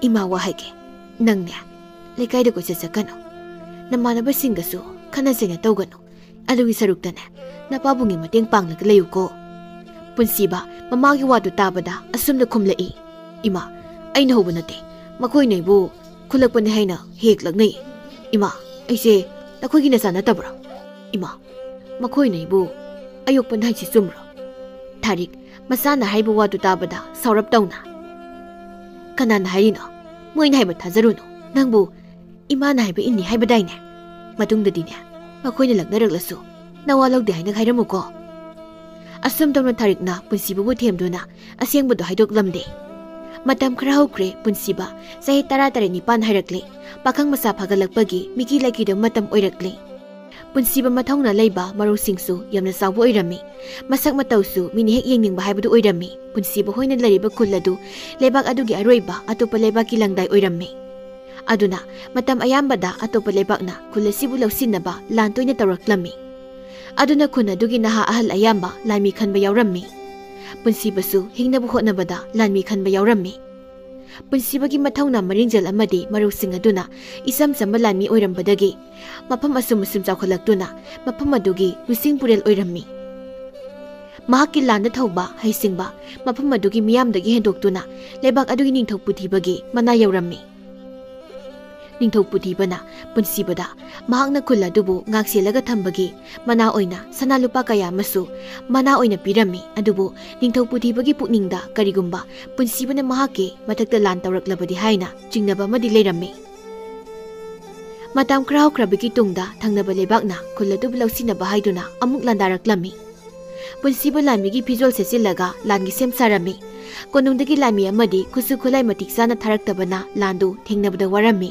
ꯏꯃꯥ ꯋꯥ ꯍꯥꯏꯒꯦ, ꯅꯪꯅꯦ ꯂꯩꯀꯥꯏꯗ ꯀꯣꯏꯆꯠ ꯆꯠꯀꯅꯨ, ꯅꯃꯥꯟꯅꯕꯁꯤꯡꯒꯁꯨ ꯈꯠꯅ ꯆꯩꯅ ꯇꯧꯒꯅꯨ꯫ ꯑꯗꯨꯒꯤ ꯁꯔꯨꯛꯇꯅꯦ, ꯅꯄꯥꯕꯨꯡꯒꯤ ꯃꯇꯦꯡ ꯄꯥꯡꯂꯒ ꯂꯩꯌꯨꯀꯣ꯫ ꯄꯨꯟꯁꯤꯕ ꯃꯃꯥꯒꯤ ꯋꯥꯗꯨ ꯇꯥꯕꯗ ꯑꯁꯨꯝꯅ ꯈꯨꯝꯂꯛꯏ, "ꯏꯃꯥ, ꯑꯩꯅ ꯍꯧꯕ ꯅꯠꯇꯦ, ꯃꯈꯣꯏꯅ ꯑꯩꯕꯨ ꯈꯨꯜꯂꯛꯄꯅꯤ ꯍꯥꯏꯅ ꯍꯦꯛ ꯂꯛꯅꯩ꯫ ꯏꯃꯥ, ꯑꯩꯁꯦ ꯅꯈꯣꯏꯒꯤ ꯅꯆꯥ ꯅꯠꯇꯕ꯭ꯔꯥ? ꯏꯃꯥ, ꯃꯈꯣꯏꯅ ꯑꯩꯕꯨ ꯑꯌꯣꯛꯄꯅꯤ ꯍꯥꯏꯁꯤ ꯆꯨꯝꯕ꯭ꯔꯣ?" ꯊꯥꯔꯤꯛ ꯃꯆꯥꯅ ꯍꯥꯏꯕ ꯋꯥꯗꯨ ꯇꯥꯕꯗ ꯁꯥꯎꯔꯞ ꯇꯧꯅ, "ꯀꯅꯥꯅ ꯍꯥꯏꯔꯤꯅꯣ? ꯃꯣꯏꯅ ꯍꯥꯏꯕ ꯊꯥꯖꯔꯨꯅꯨ꯫ ꯅꯪꯕꯨ ꯏꯃꯥꯅ ꯍꯥꯏꯕ ꯏꯟꯅꯤ ꯍꯥꯏꯕꯗꯥꯏꯅꯦ? ꯃꯇꯨꯡꯗꯗꯤꯅꯦ, ꯃꯈꯣꯏꯅ ꯂꯛꯅꯔꯛꯂꯁꯨ ꯅꯋꯥ ꯂꯧꯗꯦ ꯍꯥꯏꯅ ꯍꯥꯏꯔꯝꯃꯨꯀꯣ"꯫ ꯑꯁꯨꯝ ꯇꯧꯅ ꯊꯥꯔꯤꯛꯅ ꯄꯨꯟꯁꯤꯕꯕꯨ ꯊꯦꯝꯗꯨꯅ ꯑꯁꯦꯡꯕꯗꯨ ꯍꯥꯏꯗꯣꯛꯂꯝꯗꯦ꯫ ꯃꯇꯝ ꯈꯔ ꯍꯧꯈ꯭ꯔꯦ, ꯄꯨꯟꯁꯤꯕ ꯆꯍꯤ ꯇꯔꯥ ꯇꯔꯦꯠ ꯅꯤꯄꯥꯟ ꯍꯥꯏꯔꯛꯂꯦ꯫ ꯄꯥꯈꯪ ꯃꯆꯥ ꯐꯥꯒꯠꯂꯛꯄꯒꯤ ꯃꯤꯀꯤ ꯂꯥꯏꯀꯤꯗꯕ ꯃꯇꯝ ꯑꯣꯏꯔꯛꯂꯦ꯫ ꯄꯨꯟꯁꯤꯕ ꯃꯊꯧꯅꯥ ꯂꯩꯕ, ꯃꯔꯧꯁꯤꯡꯁꯨ ꯌꯥꯝꯅ ꯆꯥꯎꯕ ꯑꯣꯏꯔꯝꯃꯤ꯫ ꯃꯁꯛ ꯃꯇꯧꯁꯨ ꯃꯤꯅ ꯍꯦꯛ ꯌꯦꯡꯅꯤꯡꯕ ꯍꯥꯏꯕꯗꯨ ꯑꯣꯏꯔꯝꯃꯤ꯫ ꯄꯨꯟꯁꯤꯕ ꯍꯣꯏꯅ ꯂꯩꯔꯤꯕ ꯈꯨꯜ ꯑꯗꯨ ꯂꯩꯕꯥꯛ ꯑꯗꯨꯒꯤ ꯑꯔꯣꯏꯕ ꯑꯇꯣꯞꯄ ꯂꯩꯕꯥꯛꯀꯤ ꯂꯪꯗꯥꯏ ꯑꯣꯏꯔꯝꯃꯤ꯫ ꯑꯗꯨꯅ ꯃꯇꯝ ꯑꯌꯥꯝꯕꯗ ꯑꯇꯣꯞꯄ ꯂꯩꯕꯥꯛꯅ ꯈꯨꯜ ꯑꯁꯤꯕꯨ ꯂꯧꯁꯤꯟꯅꯕ ꯂꯥꯟ ꯇꯣꯏꯅ ꯇꯧꯔꯛꯂꯝꯃꯤ꯫ ꯑꯗꯨꯅ ꯈꯨꯟ ꯑꯗꯨꯒꯤ ꯅꯍꯥ ꯑꯍꯜ ꯑꯌꯥꯝꯕ ꯂꯥꯟꯃꯤ ꯈꯟꯕ ꯌꯥꯎꯔꯝꯃꯤ꯫ ꯄꯨꯟꯁꯤꯕꯁꯨ ꯍꯤꯡꯅꯕ ꯍꯣꯠꯅꯕꯗ ꯂꯥꯟꯃꯤ ꯈꯟꯕ ꯌꯥꯎꯔꯝꯃꯤ꯫ ꯄꯨꯟꯁꯤꯕꯒꯤ ꯃꯊꯧꯅꯥ ꯃꯔꯤꯡꯖꯦꯜ ꯑꯃꯗꯤ ꯃꯔꯧꯁꯤꯡ ꯑꯗꯨꯅ ꯏꯆꯝ ꯆꯝꯕ ꯂꯥꯟꯃꯤ ꯑꯣꯏꯔꯝꯕꯗꯒꯤ ꯃꯐꯝ ꯑꯁꯨꯝ ꯑꯁꯨꯝ ꯆꯥꯎꯈꯠꯂꯛꯇꯨꯅ ꯃꯐꯝ ꯑꯗꯨꯒꯤ ꯂꯨꯆꯤꯡ ꯄꯨꯔꯦꯜ ꯑꯣꯏꯔꯝꯃꯤ꯫ ꯃꯍꯥꯛꯀꯤ ꯂꯥꯟꯗ ꯊꯧꯕ ꯍꯩꯁꯤꯡꯕ ꯃꯐꯝ ꯑꯗꯨꯒꯤ ꯃꯤꯌꯥꯝꯗꯒꯤ ꯍꯦꯟꯗꯣꯛꯇꯨꯅ ꯂꯩꯕꯥꯛ ꯑꯗꯨꯒꯤ ꯅꯤꯡꯊꯧ ꯄꯨꯊꯤꯕꯒꯤ ꯃꯅꯥ ꯌꯧꯔꯝꯃꯤ꯫ ꯅꯤꯡꯊꯧ ꯄꯨꯊꯤꯕꯅ ꯄꯨꯟꯁꯤꯕꯗ ꯃꯍꯥꯛꯅ ꯈꯨꯜ ꯑꯗꯨꯕꯨ ꯉꯥꯛꯁꯦꯜꯂꯒ ꯊꯝꯕꯒꯤ ꯃꯅꯥ ꯑꯣꯏꯅ ꯁꯅꯥ ꯂꯨꯄꯥ ꯀꯌꯥ ꯑꯃꯁꯨ ꯃꯅꯥ ꯑꯣꯏꯅ ꯄꯤꯔꯝꯃꯤ꯫ ꯑꯗꯨꯕꯨ ꯅꯤꯡꯊꯧ ꯄꯨꯊꯤꯕꯒꯤ ꯄꯨꯛꯅꯤꯡꯗ ꯀꯔꯤꯒꯨꯝꯕ ꯄꯨꯟꯁꯤꯕꯅ ꯃꯍꯥꯛꯀꯤ ꯃꯊꯛꯇ ꯂꯥꯟ ꯇꯧꯔꯛꯂꯕꯗꯤ ꯍꯥꯏꯅ ꯆꯤꯡꯅꯕ ꯑꯃꯗꯤ ꯂꯩꯔꯝꯃꯤ꯫ ꯃꯇꯝ ꯈꯔ ꯍꯧꯈ꯭ꯔꯕꯒꯤ ꯇꯨꯡꯗ ꯊꯪꯅꯕ ꯂꯩꯕꯥꯛꯅ ꯈꯨꯜ ꯑꯗꯨꯕꯨ ꯂꯧꯁꯤꯟꯅꯕ ꯍꯥꯏꯗꯨꯅ ꯑꯃꯨꯛ ꯂꯥꯟꯗꯥꯔꯛꯂꯝꯃꯤ꯫ ꯄꯨꯟꯁꯤꯕ ꯂꯥꯟꯃꯤꯒꯤ ꯐꯤꯖꯣꯜ ꯁꯦꯠꯆꯤꯜꯂꯒ ꯂꯥꯟꯒꯤ ꯁꯦꯝ ꯁꯥꯔꯝꯃꯤ꯫ ꯀꯣꯅꯨꯡꯗꯒꯤ ꯂꯥꯟꯃꯤ ꯑꯃꯗꯤ ꯈꯨꯠꯁꯨ ꯈꯨꯠꯂꯥꯏ ꯃꯇꯤꯛ ꯆꯥꯅ ꯊꯥꯔꯛꯇꯕꯅ ꯂꯥꯟꯗꯨ ꯊꯦꯡꯅꯕꯗ ꯋꯥꯔꯝꯃꯤ꯫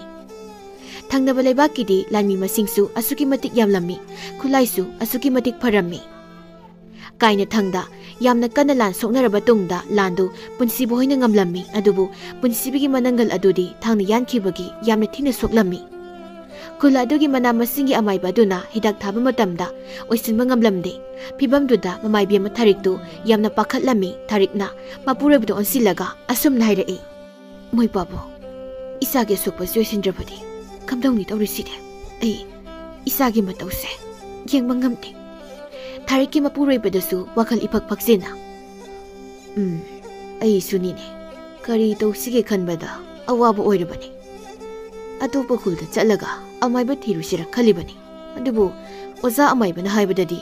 ꯊꯪꯅꯕ ꯂꯩꯕꯥꯛꯀꯤꯗꯤ ꯂꯥꯟꯃꯤ ꯃꯁꯤꯡꯁꯨ ꯑꯁꯨꯛꯀꯤ ꯃꯇꯤꯛ ꯌꯥꯝꯂꯝꯃꯤ, ꯈꯨꯠꯂꯥꯏꯁꯨ ꯑꯁꯨꯛꯀꯤ ꯃꯇꯤꯛ ꯐꯔꯝꯃꯤ꯫ ꯀꯥꯏꯅꯊꯪꯗ ꯌꯥꯝꯅ ꯀꯟꯅ ꯂꯥꯟ ꯁꯣꯛꯅꯔꯕ ꯇꯨꯡꯗ ꯂꯥꯟꯗꯨ ꯄꯨꯟꯁꯤꯕ ꯍꯣꯏꯅ ꯉꯝꯂꯝꯃꯤ꯫ ꯑꯗꯨꯕꯨ ꯄꯨꯟꯁꯤꯕꯒꯤ ꯃꯅꯪꯒꯜ ꯑꯗꯨꯗꯤ ꯊꯥꯡꯅ ꯌꯥꯟꯈꯤꯕꯒꯤ ꯌꯥꯝꯅ ꯊꯤꯅ ꯁꯣꯛꯂꯝꯃꯤ꯫ ꯈꯨꯜ ꯑꯗꯨꯒꯤ ꯃꯅꯥ ꯃꯁꯤꯡꯒꯤ ꯑꯃꯥꯏꯕ ꯑꯗꯨꯅ ꯍꯤꯗꯥꯛ ꯊꯥꯕ ꯃꯇꯝꯗ ꯑꯣꯏꯁꯤꯟꯕ ꯉꯝꯂꯝꯗꯦ꯫ ꯐꯤꯚꯝꯗꯨꯗ ꯃꯃꯥꯏꯕꯤ ꯑꯃ ꯊꯥꯔꯤꯛꯇꯨ ꯌꯥꯝꯅ ꯄꯥꯈꯠꯂꯝꯃꯤ꯫ ꯊꯥꯔꯤꯛꯅ ꯃꯄꯨꯔꯣꯏꯕꯗ ꯑꯣꯟꯁꯤꯜꯂꯒ ꯑꯁꯨꯝꯅ ꯍꯥꯏꯔꯛꯏ, "ꯃꯣꯏ ꯄꯥꯕꯨ, ꯏꯆꯥꯒꯤ ꯑꯁꯣꯛꯄꯁꯤ ꯑꯣꯏꯁꯤꯟꯗ꯭ꯔꯕꯗꯤ ꯀꯝꯗꯧꯅꯤ ꯇꯧꯔꯤꯁꯤꯗꯤ? ꯑꯩ ꯏꯆꯥꯒꯤ ꯃꯇꯧꯁꯦ ꯌꯦꯡꯕ ꯉꯝꯗꯦ꯫ ꯊꯥꯔꯤꯛꯀꯤ ꯃꯄꯨꯔꯣꯏꯕꯗꯁꯨ ꯋꯥꯈꯜ ꯏꯐꯛ ꯐꯛꯆꯦꯅ, "ꯎꯝ, ꯑꯩꯁꯨꯅꯤꯅꯦ꯫ ꯀꯔꯤ ꯇꯧꯁꯤꯒꯦ ꯈꯟꯕꯗ ꯑꯋꯥꯕ ꯑꯣꯏꯔꯕꯅꯤ꯫ ꯑꯇꯣꯞꯄ ꯈꯨꯜꯗ ꯆꯠꯂꯒ ꯑꯃꯥꯏꯕ ꯊꯤꯔꯨꯁꯤꯔ ꯈꯜꯂꯤꯕꯅꯤ꯫ ꯑꯗꯨꯕꯨ ꯑꯣꯖꯥ ꯑꯃꯥꯏꯕꯅ ꯍꯥꯏꯕꯗꯗꯤ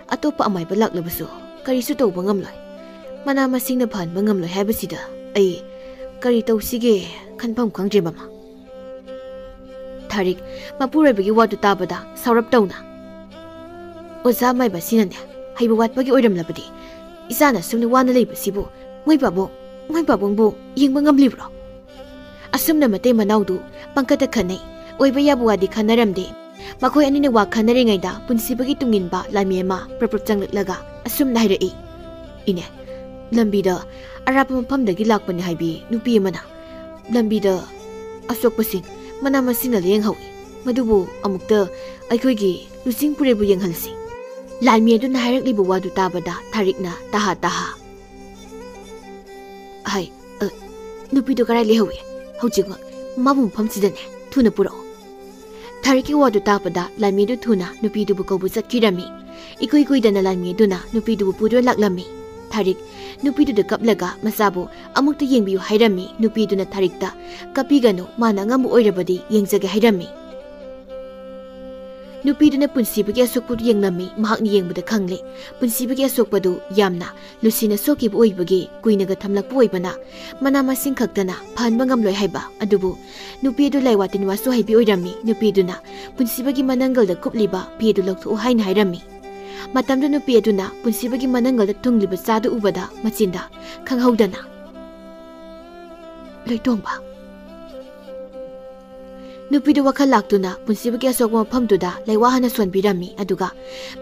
ꯑꯇꯣꯞꯄ ꯑꯃꯥꯏꯕ ꯂꯥꯛꯂꯕꯁꯨ ꯀꯔꯤꯁꯨ ꯇꯧꯕ ꯉꯝꯂꯣꯏ꯫ ꯃꯅꯥ ꯃꯁꯤꯡꯅ ꯐꯍꯟꯕ ꯉꯝꯂꯣꯏ ꯍꯥꯏꯕꯁꯤꯗ ꯑꯩ ꯀꯔꯤ ꯇꯧꯁꯤꯒꯦ ꯈꯟꯐꯝ ꯈꯪꯗ꯭ꯔꯦ, ꯃꯃꯥ꯫" ꯊꯥꯔꯤꯛ ꯃꯄꯨꯔꯣꯏꯕꯒꯤ ꯋꯥꯗꯨ ꯇꯥꯕꯗ ꯁꯥꯎꯔꯞ ꯇꯧꯅ, "ꯑꯣꯖꯥ ꯃꯥꯏꯕꯁꯤꯅꯅꯦ ꯍꯩꯕ ꯋꯥꯠꯄꯒꯤ ꯑꯣꯏꯔꯝꯂꯕꯗꯤ ꯏꯆꯥꯅ ꯁꯨꯝꯅ ꯋꯥꯅ ꯂꯩꯕꯁꯤꯕꯨ ꯃꯣꯏ ꯄꯥꯕꯨꯡ, ꯃꯣꯏ ꯄꯥꯕꯨꯡꯕꯨ ꯌꯦꯡꯕ ꯉꯝꯂꯤꯕ꯭ꯔꯣ? ꯑꯁꯨꯝꯅ ꯃꯇꯩ ꯃꯅꯥꯎꯗꯨ ꯄꯪꯈꯠꯇ ꯈꯟꯅꯩ꯫ ꯑꯣꯏꯕ ꯌꯥꯕ ꯋꯥꯗꯤ ꯈꯟꯅꯔꯝꯗꯦ꯫" ꯃꯈꯣꯏ ꯑꯅꯤꯅ ꯋꯥ ꯈꯟꯅꯔꯤꯉꯩꯗ ꯄꯨꯟꯁꯤꯕꯒꯤ ꯇꯨꯡꯏꯟꯕ ꯂꯥꯟꯃꯤ ꯑꯃ ꯄ꯭ꯔꯞ ꯄ꯭ꯔꯞ ꯆꯪꯂꯛꯂꯒ ꯑꯁꯨꯝꯅ ꯍꯥꯏꯔꯛꯏ, "ꯏꯅꯦ, ꯂꯝꯕꯤꯗ ꯑꯔꯥꯞꯄ ꯃꯐꯝꯗꯒꯤ ꯂꯥꯛꯄꯅꯤ ꯍꯥꯏꯕꯤ ꯅꯨꯄꯤ ꯑꯃꯅ ꯂꯝꯕꯤꯗ ꯑꯁꯣꯛꯄꯁꯤꯡ ꯃꯅꯥ ꯃꯁꯤꯡꯅ ꯂꯥꯌꯦꯡꯍꯧꯏ꯫ ꯃꯗꯨꯕꯨ ꯑꯃꯨꯛꯇ ꯑꯩꯈꯣꯏꯒꯤ ꯂꯨꯆꯤꯡ ꯄꯨꯔꯦꯕꯨ ꯌꯦꯡꯍꯜꯂꯁꯤ꯫" ꯂꯥꯟꯃꯤ ꯑꯗꯨꯅ ꯍꯥꯏꯔꯛꯂꯤꯕ ꯋꯥꯗꯨ ꯇꯥꯕꯗ ꯊꯥꯔꯤꯛꯅ ꯇꯍꯥ ꯇꯍꯥ, "ꯍꯥꯏ, ꯑ, ꯅꯨꯄꯤꯗꯨ ꯀꯔꯥꯏ ꯂꯩꯍꯧꯏ? ꯍꯧꯖꯤꯛꯃꯛ ꯃꯥꯕꯨ ꯃꯐꯝꯁꯤꯗꯅꯦ ꯊꯨꯅ ꯄꯨꯔꯛꯎ꯫" ꯊꯥꯔꯤꯛꯀꯤ ꯋꯥꯗꯨ ꯇꯥꯕꯗ ꯂꯥꯟꯃꯤꯗꯨ ꯊꯨꯅ ꯅꯨꯄꯤꯗꯨꯕꯨ ꯀꯧꯕ ꯆꯠꯈꯤꯔꯝꯃꯤ꯫ ꯏꯀꯨꯏ ꯀꯨꯏꯗꯅ ꯂꯥꯟꯃꯤ ꯑꯗꯨꯅ ꯅꯨꯄꯤꯗꯨꯕꯨ ꯄꯨꯗꯨꯅ ꯂꯥꯛꯂꯝꯃꯤ꯫ ꯊꯥꯔꯤꯛ ꯅꯨꯄꯤꯗꯨꯗ ꯀꯞꯂꯒ ꯃꯆꯥꯕꯨ ꯑꯃꯨꯛꯇ ꯌꯦꯡꯕꯤꯌꯨ ꯍꯥꯏꯔꯝꯃꯤ꯫ ꯅꯨꯄꯤꯗꯨꯅ ꯊꯥꯔꯤꯛꯇ, "ꯀꯞꯄꯤꯒꯅꯨ, ꯃꯥꯅ ꯑꯉꯝꯕ ꯑꯣꯏꯔꯕꯗꯤ ꯌꯦꯡꯖꯒꯦ," ꯍꯥꯏꯔꯝꯃꯤ꯫ ꯅꯨꯄꯤꯗꯨꯅ ꯄꯨꯟꯁꯤꯕꯒꯤ ꯑꯁꯣꯛꯄꯗꯨ ꯌꯦꯡꯂꯝꯃꯤ꯫ ꯃꯍꯥꯛꯅ ꯌꯦꯡꯕꯗ ꯈꯪꯂꯦ, ꯄꯨꯟꯁꯤꯕꯒꯤ ꯑꯁꯣꯛꯄꯗꯨ ꯌꯥꯝꯅ ꯂꯨꯁꯤꯅ ꯁꯣꯛꯈꯤꯕ ꯑꯣꯏꯕꯒꯤ ꯀꯨꯏꯅꯒ ꯊꯝꯂꯛꯄ ꯑꯣꯏꯕꯅ ꯃꯅꯥ ꯃꯁꯤꯡ ꯈꯛꯇꯅ ꯐꯍꯟꯕ ꯉꯝꯂꯣꯏ ꯍꯥꯏꯕ꯫ ꯑꯗꯨꯕꯨ ꯅꯨꯄꯤ ꯑꯗꯨ ꯂꯥꯏꯋꯥ ꯇꯤꯟꯋꯥꯁꯨ ꯍꯩꯕꯤ ꯑꯣꯏꯔꯝꯃꯤ꯫ ꯅꯨꯄꯤꯗꯨꯅ ꯄꯨꯟꯁꯤꯕꯒꯤ ꯃꯅꯪꯒꯜꯗ ꯀꯨꯞꯂꯤꯕ ꯐꯤ ꯑꯗꯨ ꯂꯧꯊꯣꯛꯎ ꯍꯥꯏꯅ ꯍꯥꯏꯔꯝꯃꯤ꯫ ꯃꯇꯝꯗꯨ ꯅꯨꯄꯤ ꯑꯗꯨꯅ ꯄꯨꯟꯁꯤꯕꯒꯤ ꯃꯅꯪꯒꯜꯗ ꯊꯨꯡꯂꯤꯕ ꯆꯥꯗꯨ ꯎꯕꯗ ꯃꯆꯤꯟꯗ ꯈꯪꯍꯧꯗꯅ, "ꯂꯣꯏꯇꯣꯡꯕ!" ꯅꯨꯄꯤꯗꯨ ꯋꯥꯈꯜ ꯂꯥꯛꯇꯨꯅ ꯄꯨꯟꯁꯤꯕꯒꯤ ꯑꯁꯣꯛꯄ ꯃꯐꯝꯗꯨꯗ ꯂꯩꯋꯥ ꯍꯥꯟꯅ ꯁꯣꯟꯕꯤꯔꯝꯃꯤ, ꯑꯗꯨꯒ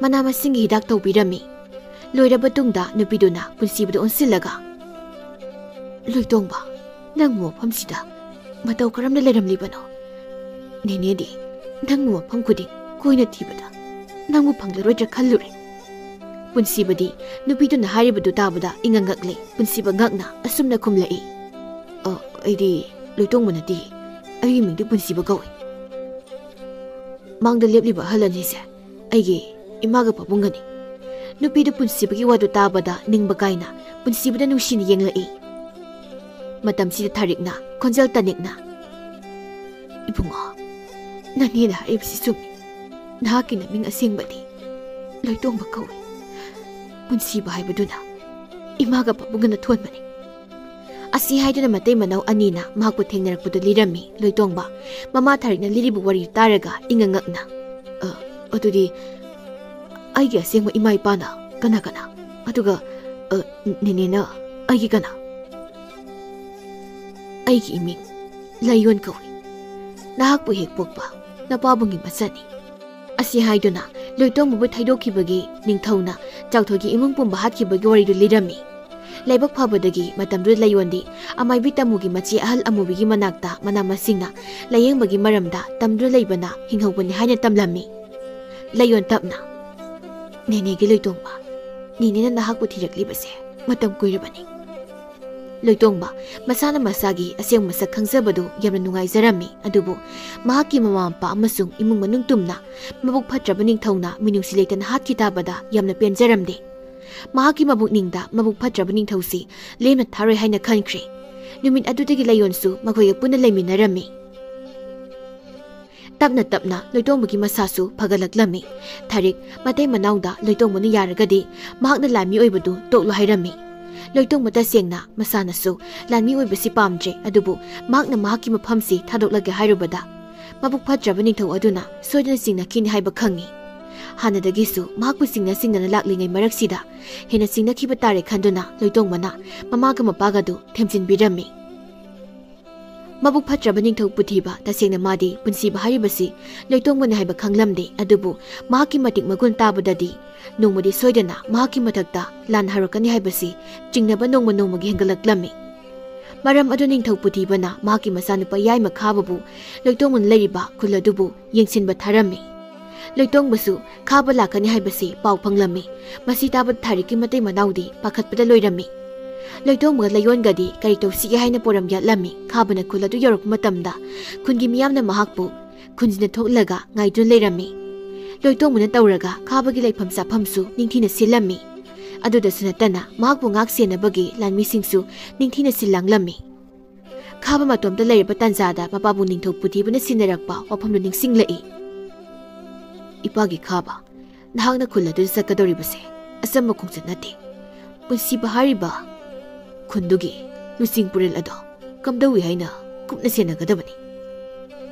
ꯃꯅꯥ ꯃꯁꯤꯡꯒꯤ ꯍꯤꯗꯥꯛ ꯇꯧꯕꯤꯔꯝꯃꯤ꯫ ꯂꯣꯏꯔꯕ ꯇꯨꯡꯗ ꯅꯨꯄꯤꯗꯨꯅ ꯄꯨꯟꯁꯤꯕꯗ ꯑꯣꯟꯁꯤꯜꯂꯒ, "ꯂꯣꯏꯇꯣꯡꯕ, ꯅꯪꯕꯨ ꯃꯐꯝꯁꯤꯗ ꯃꯇꯧ ꯀꯔꯝꯅ ꯂꯩꯔꯝꯂꯤꯕꯅꯣ? ꯅꯦꯅꯦꯗꯤ ꯅꯪꯕꯨ ꯃꯐꯝ ꯈꯨꯗꯤꯡ ꯀꯣꯏꯅ ꯊꯤꯕꯗ ꯅꯪꯕꯨ ꯐꯪꯂꯔꯣꯏꯗ꯭ꯔꯥ ꯈꯜꯂꯨꯔꯦ꯫" ꯄꯨꯟꯁꯤꯕꯗꯤ ꯅꯨꯄꯤꯗꯨꯅ ꯍꯥꯏꯔꯤꯕꯗꯨ ꯇꯥꯕꯗ ꯏꯉꯛ ꯉꯛꯂꯦ꯫ ꯄꯨꯟꯁꯤꯕ ꯉꯛꯅ ꯑꯁꯨꯝꯅ ꯈꯨꯝꯂꯛꯏ, "ꯑ, ꯑꯩꯗꯤ ꯂꯣꯏꯇꯣꯡꯕ ꯅꯠꯇꯦ꯫ ꯑꯩꯒꯤ ꯃꯤꯡꯗꯤ ꯄꯨꯟꯁꯤꯕ ꯀꯧꯏ꯫" ꯃꯥꯡꯗ ꯂꯦꯞꯂꯤꯕ ꯑꯍꯜ ꯑꯅꯤꯁꯦ ꯑꯩꯒꯤ ꯏꯃꯥꯒ ꯄꯥꯕꯨꯡꯒꯅꯤ꯫ ꯅꯨꯄꯤꯗꯨ ꯄꯨꯟꯁꯤꯕꯒꯤ ꯋꯥꯗꯨ ꯇꯥꯕꯗ ꯅꯤꯡꯕ ꯀꯥꯏꯅ ꯄꯨꯟꯁꯤꯕꯗ ꯅꯨꯡꯁꯤꯅ ꯌꯦꯡꯂꯛꯏ꯫ ꯃꯇꯝꯁꯤꯗ ꯊꯥꯔꯤꯛꯅ ꯈꯣꯟꯖꯦꯜ ꯇꯅꯤꯛꯅ, "ꯏꯕꯨꯡꯉꯣ, ꯅꯅꯦꯅ ꯍꯥꯏꯔꯤꯕꯁꯤ ꯆꯨꯝꯃꯤ꯫ ꯅꯍꯥꯛꯀꯤ ꯅꯃꯤꯡ ꯑꯁꯦꯡꯕꯗꯤ ꯂꯣꯏꯇꯣꯡꯕ ꯀꯧꯏ꯫ ꯄꯨꯟꯁꯤꯕ ꯍꯥꯏꯕꯗꯨꯅ ꯏꯃꯥꯒ ꯄꯥꯕꯨꯡꯒꯅ ꯊꯣꯟꯕꯅꯤ"꯫ ꯑꯁꯤ ꯍꯥꯏꯗꯨꯅ ꯃꯇꯩ ꯃꯅꯥꯎ ꯑꯅꯤꯅ ꯃꯍꯥꯛꯄꯨ ꯊꯦꯡꯅꯔꯛꯄꯗꯨ ꯂꯤꯔꯝꯃꯤ꯫ ꯂꯣꯏꯇꯣꯡꯕ ꯃꯃꯥ ꯊꯥꯔꯤꯛꯅ ꯂꯤꯔꯤꯕ ꯋꯥꯔꯤ ꯇꯥꯔꯒ ꯏꯉꯛ ꯉꯛꯅ, "ꯑ, ꯑꯗꯨꯗꯤ ꯑꯩꯒꯤ ꯑꯁꯦꯡꯕ ꯏꯃꯥ ꯏꯄꯥꯅ ꯀꯅꯥ ꯀꯅꯥ? ꯑꯗꯨꯒ, ꯑ, ꯅꯦꯅꯦꯅ ꯑꯩꯒꯤ ꯀꯅꯥ?" "ꯑꯩꯒꯤ ꯏꯃꯤꯡ ꯂꯥꯏꯌꯣꯟ ꯀꯧꯏ꯫ ꯅꯍꯥꯛꯄꯨ ꯍꯦꯛ ꯄꯣꯛꯄ ꯅꯄꯥꯕꯨꯡꯒꯤ ꯃꯆꯥꯅꯤ"꯫ ꯑꯁꯤ ꯍꯥꯏꯗꯨꯅ ꯂꯣꯏꯇꯣꯡꯕꯕꯨ ꯊꯩꯗꯣꯛꯈꯤꯕꯒꯤ ꯅꯤꯡꯊꯧꯅ ꯆꯥꯎꯊꯣꯏꯒꯤ ꯏꯃꯨꯡ ꯄꯨꯝꯕ ꯍꯥꯠꯈꯤꯕꯒꯤ ꯋꯥꯔꯤꯗꯨ ꯂꯤꯔꯝꯃꯤ꯫ ꯂꯥꯏꯕꯛ ꯐꯕꯗꯒꯤ ꯃꯇꯝꯗꯨꯗ ꯂꯥꯏꯌꯣꯟꯗꯤ ꯑꯃꯥꯏꯕꯤ ꯇꯥꯃꯨꯒꯤ ꯃꯆꯦ ꯑꯍꯜ ꯑꯃꯨꯕꯤꯒꯤ ꯃꯅꯥꯛꯇ ꯃꯅꯥ ꯃꯁꯤꯡꯅ ꯂꯥꯌꯦꯡꯕꯒꯤ ꯃꯔꯝꯗ ꯇꯝꯗꯨꯅ ꯂꯩꯕꯅ ꯍꯤꯡꯍꯧꯕꯅꯤ ꯍꯥꯏꯅ ꯇꯝꯂꯝꯃꯤ꯫ ꯂꯥꯏꯌꯣꯟ ꯇꯞꯅ, "ꯅꯦꯅꯦꯒꯤ ꯂꯣꯏꯇꯣꯡꯕ, ꯅꯦꯅꯦꯅ ꯅꯍꯥꯛꯄꯨ ꯊꯤꯔꯛꯂꯤꯕꯁꯦ ꯃꯇꯝ ꯀꯨꯏꯔꯕꯅꯤ"꯫ ꯂꯣꯏꯇꯣꯡꯕ ꯃꯁꯥꯅ ꯃꯁꯥꯒꯤ ꯑꯁꯦꯡꯕ ꯃꯁꯛ ꯈꯪꯖꯕꯗꯨ ꯌꯥꯝꯅ ꯅꯨꯡꯉꯥꯏꯖꯔꯝꯃꯤ꯫ ꯑꯗꯨꯕꯨ ꯃꯍꯥꯛꯀꯤ ꯃꯃꯥ ꯃꯄꯥ ꯑꯃꯁꯨꯡ ꯏꯃꯨꯡ ꯃꯅꯨꯡ ꯇꯨꯝꯅ ꯃꯕꯨꯛ ꯐꯠꯇ꯭ꯔꯕ ꯅꯤꯡꯊꯧꯅ ꯃꯤꯅꯨꯡꯁꯤ ꯂꯩꯇꯅ ꯍꯥꯠꯈꯤ ꯇꯥꯕꯗ ꯌꯥꯝꯅ ꯄꯦꯟꯖꯔꯝꯗꯦ꯫ ꯃꯍꯥꯛꯀꯤ ꯃꯕꯨꯛꯅꯤꯡꯗ ꯃꯕꯨꯛ ꯐꯠꯇ꯭ꯔꯕ ꯅꯤꯡꯊꯧꯁꯤ ꯂꯦꯝꯅ ꯊꯥꯔꯣꯏ ꯍꯥꯏꯅ ꯈꯟꯈ꯭ꯔꯦ꯫ ꯅꯨꯃꯤꯠ ꯑꯗꯨꯗꯒꯤ ꯂꯥꯏꯌꯣꯟꯁꯨ ꯃꯈꯣꯏꯒ ꯄꯨꯟꯅ ꯂꯩꯃꯤꯟꯅꯔꯝꯃꯤ꯫ ꯇꯞꯅ ꯇꯞꯅ ꯂꯣꯏꯇꯣꯡꯕꯒꯤ ꯃꯁꯥꯁꯨ ꯐꯒꯠꯂꯛꯂꯝꯃꯤ꯫ ꯊꯥꯔꯤꯛ ꯃꯇꯩ ꯃꯅꯥꯎꯗ ꯂꯣꯏꯇꯣꯡꯕꯅ ꯌꯥꯔꯒꯗꯤ ꯃꯍꯥꯛꯅ ꯂꯥꯟꯃꯤ ꯑꯣꯏꯕꯗꯨ ꯇꯣꯛꯂꯣ ꯍꯥꯏꯔꯝꯃꯤ꯫ ꯂꯣꯏꯇꯣꯡꯕ ꯇꯁꯦꯡꯅ ꯃꯁꯥꯅꯁꯨ ꯂꯥꯟꯃꯤ ꯑꯣꯏꯕꯁꯤ ꯄꯥꯝꯗ꯭ꯔꯦ, ꯑꯗꯨꯕꯨ ꯃꯍꯥꯛꯅ ꯃꯍꯥꯛꯀꯤ ꯃꯐꯝꯁꯤ ꯊꯥꯗꯣꯛꯂꯒꯦ ꯍꯥꯏꯔꯨꯕꯗ ꯃꯕꯨꯛ ꯐꯠꯇ꯭ꯔꯕ ꯅꯤꯡꯊꯧ ꯑꯗꯨꯅ ꯁꯣꯏꯗꯅ ꯆꯤꯡꯅꯈꯤꯅꯤ ꯍꯥꯏꯕ ꯈꯪꯏ꯫ ꯍꯥꯟꯅꯗꯒꯤꯁꯨ ꯃꯍꯥꯛꯄꯨ ꯆꯤꯡꯅ ꯆꯤꯡꯅꯅ ꯂꯥꯛꯂꯤꯉꯩ ꯃꯔꯛꯁꯤꯗ ꯍꯦꯟꯅ ꯆꯤꯡꯅꯈꯤꯕ ꯇꯥꯔꯦ ꯈꯟꯗꯨꯅ ꯂꯣꯏꯇꯣꯡꯕꯅ ꯃꯃꯥꯒ ꯃꯄꯥꯒꯗꯨ ꯊꯦꯝꯖꯤꯟꯕꯤꯔꯝꯃꯤ꯫ ꯃꯕꯨꯛ ꯐꯠꯇ꯭ꯔꯕ ꯅꯤꯡꯊꯧ ꯄꯨꯊꯤꯕ, ꯇꯁꯦꯡꯅ ꯃꯥꯗꯤ ꯄꯨꯟꯁꯤꯕ ꯍꯥꯏꯔꯤꯕꯁꯤ ꯂꯣꯏꯇꯣꯡꯕꯅꯤ ꯍꯥꯏꯕ ꯈꯪꯂꯝꯗꯦ, ꯑꯗꯨꯕꯨ ꯃꯍꯥꯛꯀꯤ ꯃꯇꯤꯛ ꯃꯒꯨꯟ ꯇꯥꯕꯗꯗꯤ ꯅꯣꯡꯃꯗꯤ ꯁꯣꯏꯗꯅ ꯃꯍꯥꯛꯀꯤ ꯃꯊꯛꯇ ꯂꯥꯟ ꯍꯧꯔꯛꯀꯅꯤ ꯍꯥꯏꯕꯁꯤ ꯆꯤꯡꯅꯕ ꯅꯣꯡꯃ ꯅꯣꯡꯃꯒꯤ ꯍꯦꯟꯒꯠꯂꯛꯂꯝꯃꯤ꯫ ꯃꯔꯝ ꯑꯗꯨ ꯅꯤꯡꯊꯧ ꯄꯨꯊꯤꯕꯅ ꯃꯍꯥꯛꯀꯤ ꯃꯆꯥꯅꯨꯄꯥ ꯌꯥꯏꯃ ꯈꯥꯕꯕꯨ ꯂꯣꯏꯇꯣꯡꯕꯅ ꯂꯩꯔꯤꯕ ꯈꯨꯜ ꯑꯗꯨꯕꯨ ꯌꯦꯡꯁꯤꯟꯕ ꯊꯥꯔꯝꯃꯤ꯫ ꯂꯣꯏꯇꯣꯡꯕꯁꯨ ꯈꯥꯕ ꯂꯥꯛꯀꯅꯤ ꯍꯥꯏꯕꯁꯤ ꯄꯥꯎ ꯐꯪꯂꯝꯃꯤ꯫ ꯃꯁꯤ ꯇꯥꯕꯗ ꯊꯥꯔꯤꯛꯀꯤ ꯃꯇꯩ ꯃꯅꯥꯎꯗꯤ ꯄꯥꯈꯠꯄꯗ ꯂꯣꯏꯔꯝꯃꯤ꯫ ꯂꯣꯏꯇꯣꯡꯕꯒ ꯂꯥꯏꯌꯣꯟꯒꯗꯤ ꯀꯔꯤ ꯇꯧꯁꯤꯒꯦ ꯍꯥꯏꯅ ꯄꯣꯔꯝ ꯌꯥꯠꯂꯝꯃꯤ꯫ ꯈꯥꯕꯅ ꯈꯨꯜ ꯑꯗꯨ ꯌꯧꯔꯛꯄ ꯃꯇꯝꯗ ꯈꯨꯟꯒꯤ ꯃꯤꯌꯥꯝꯅ ꯃꯍꯥꯛꯄꯨ ꯈꯨꯟꯖꯤꯟꯅ ꯊꯣꯛꯂꯒ ꯉꯥꯏꯗꯨꯅ ꯂꯩꯔꯝꯃꯤ꯫ ꯂꯣꯏꯇꯣꯡꯕꯅ ꯇꯧꯔꯒ ꯈꯥꯕꯒꯤ ꯂꯩꯐꯝ ꯆꯥꯐꯝꯁꯨ ꯅꯤꯡꯊꯤꯅ ꯁꯤꯜꯂꯝꯃꯤ꯫ ꯑꯗꯨꯗꯁꯨ ꯅꯠꯇꯅ ꯃꯍꯥꯛꯄꯨ ꯉꯥꯛ ꯁꯦꯟꯅꯕꯒꯤ ꯂꯥꯟꯃꯤꯁꯤꯡꯁꯨ ꯅꯤꯡꯊꯤꯅ ꯁꯤꯜꯂꯥꯡꯂꯝꯃꯤ꯫ ꯈꯥꯕ ꯃꯇꯣꯝꯇ ꯂꯩꯔꯕ ꯇꯥꯟꯖꯥꯗ ꯃꯄꯥꯕꯨ ꯅꯤꯡꯊꯧ ꯄꯨꯊꯤꯕꯅ ꯁꯤꯟꯅꯔꯛꯄ ꯋꯥꯐꯝꯗꯨ ꯅꯤꯡꯁꯤꯡꯂꯛꯏ꯫ "ꯏꯄꯥꯒꯤ ꯈꯥꯕ, ꯅꯍꯥꯛꯅ ꯈꯨꯜ ꯑꯗꯨꯗ ꯆꯠꯀꯗꯧꯔꯤꯕꯁꯦ ꯑꯆꯝꯕ ꯈꯣꯡꯆꯠ ꯅꯠꯇꯦ꯫ ꯄꯨꯟꯁꯤꯕ ꯍꯥꯏꯔꯤꯕ ꯈꯨꯟꯗꯨꯒꯤ ꯂꯨꯆꯤꯡ ꯄꯨꯔꯦꯜ ꯑꯗꯣ ꯀꯝꯗꯧꯏ ꯍꯥꯏꯅ ꯀꯨꯞꯅ ꯁꯦꯟꯅꯒꯗꯕꯅꯤ꯫"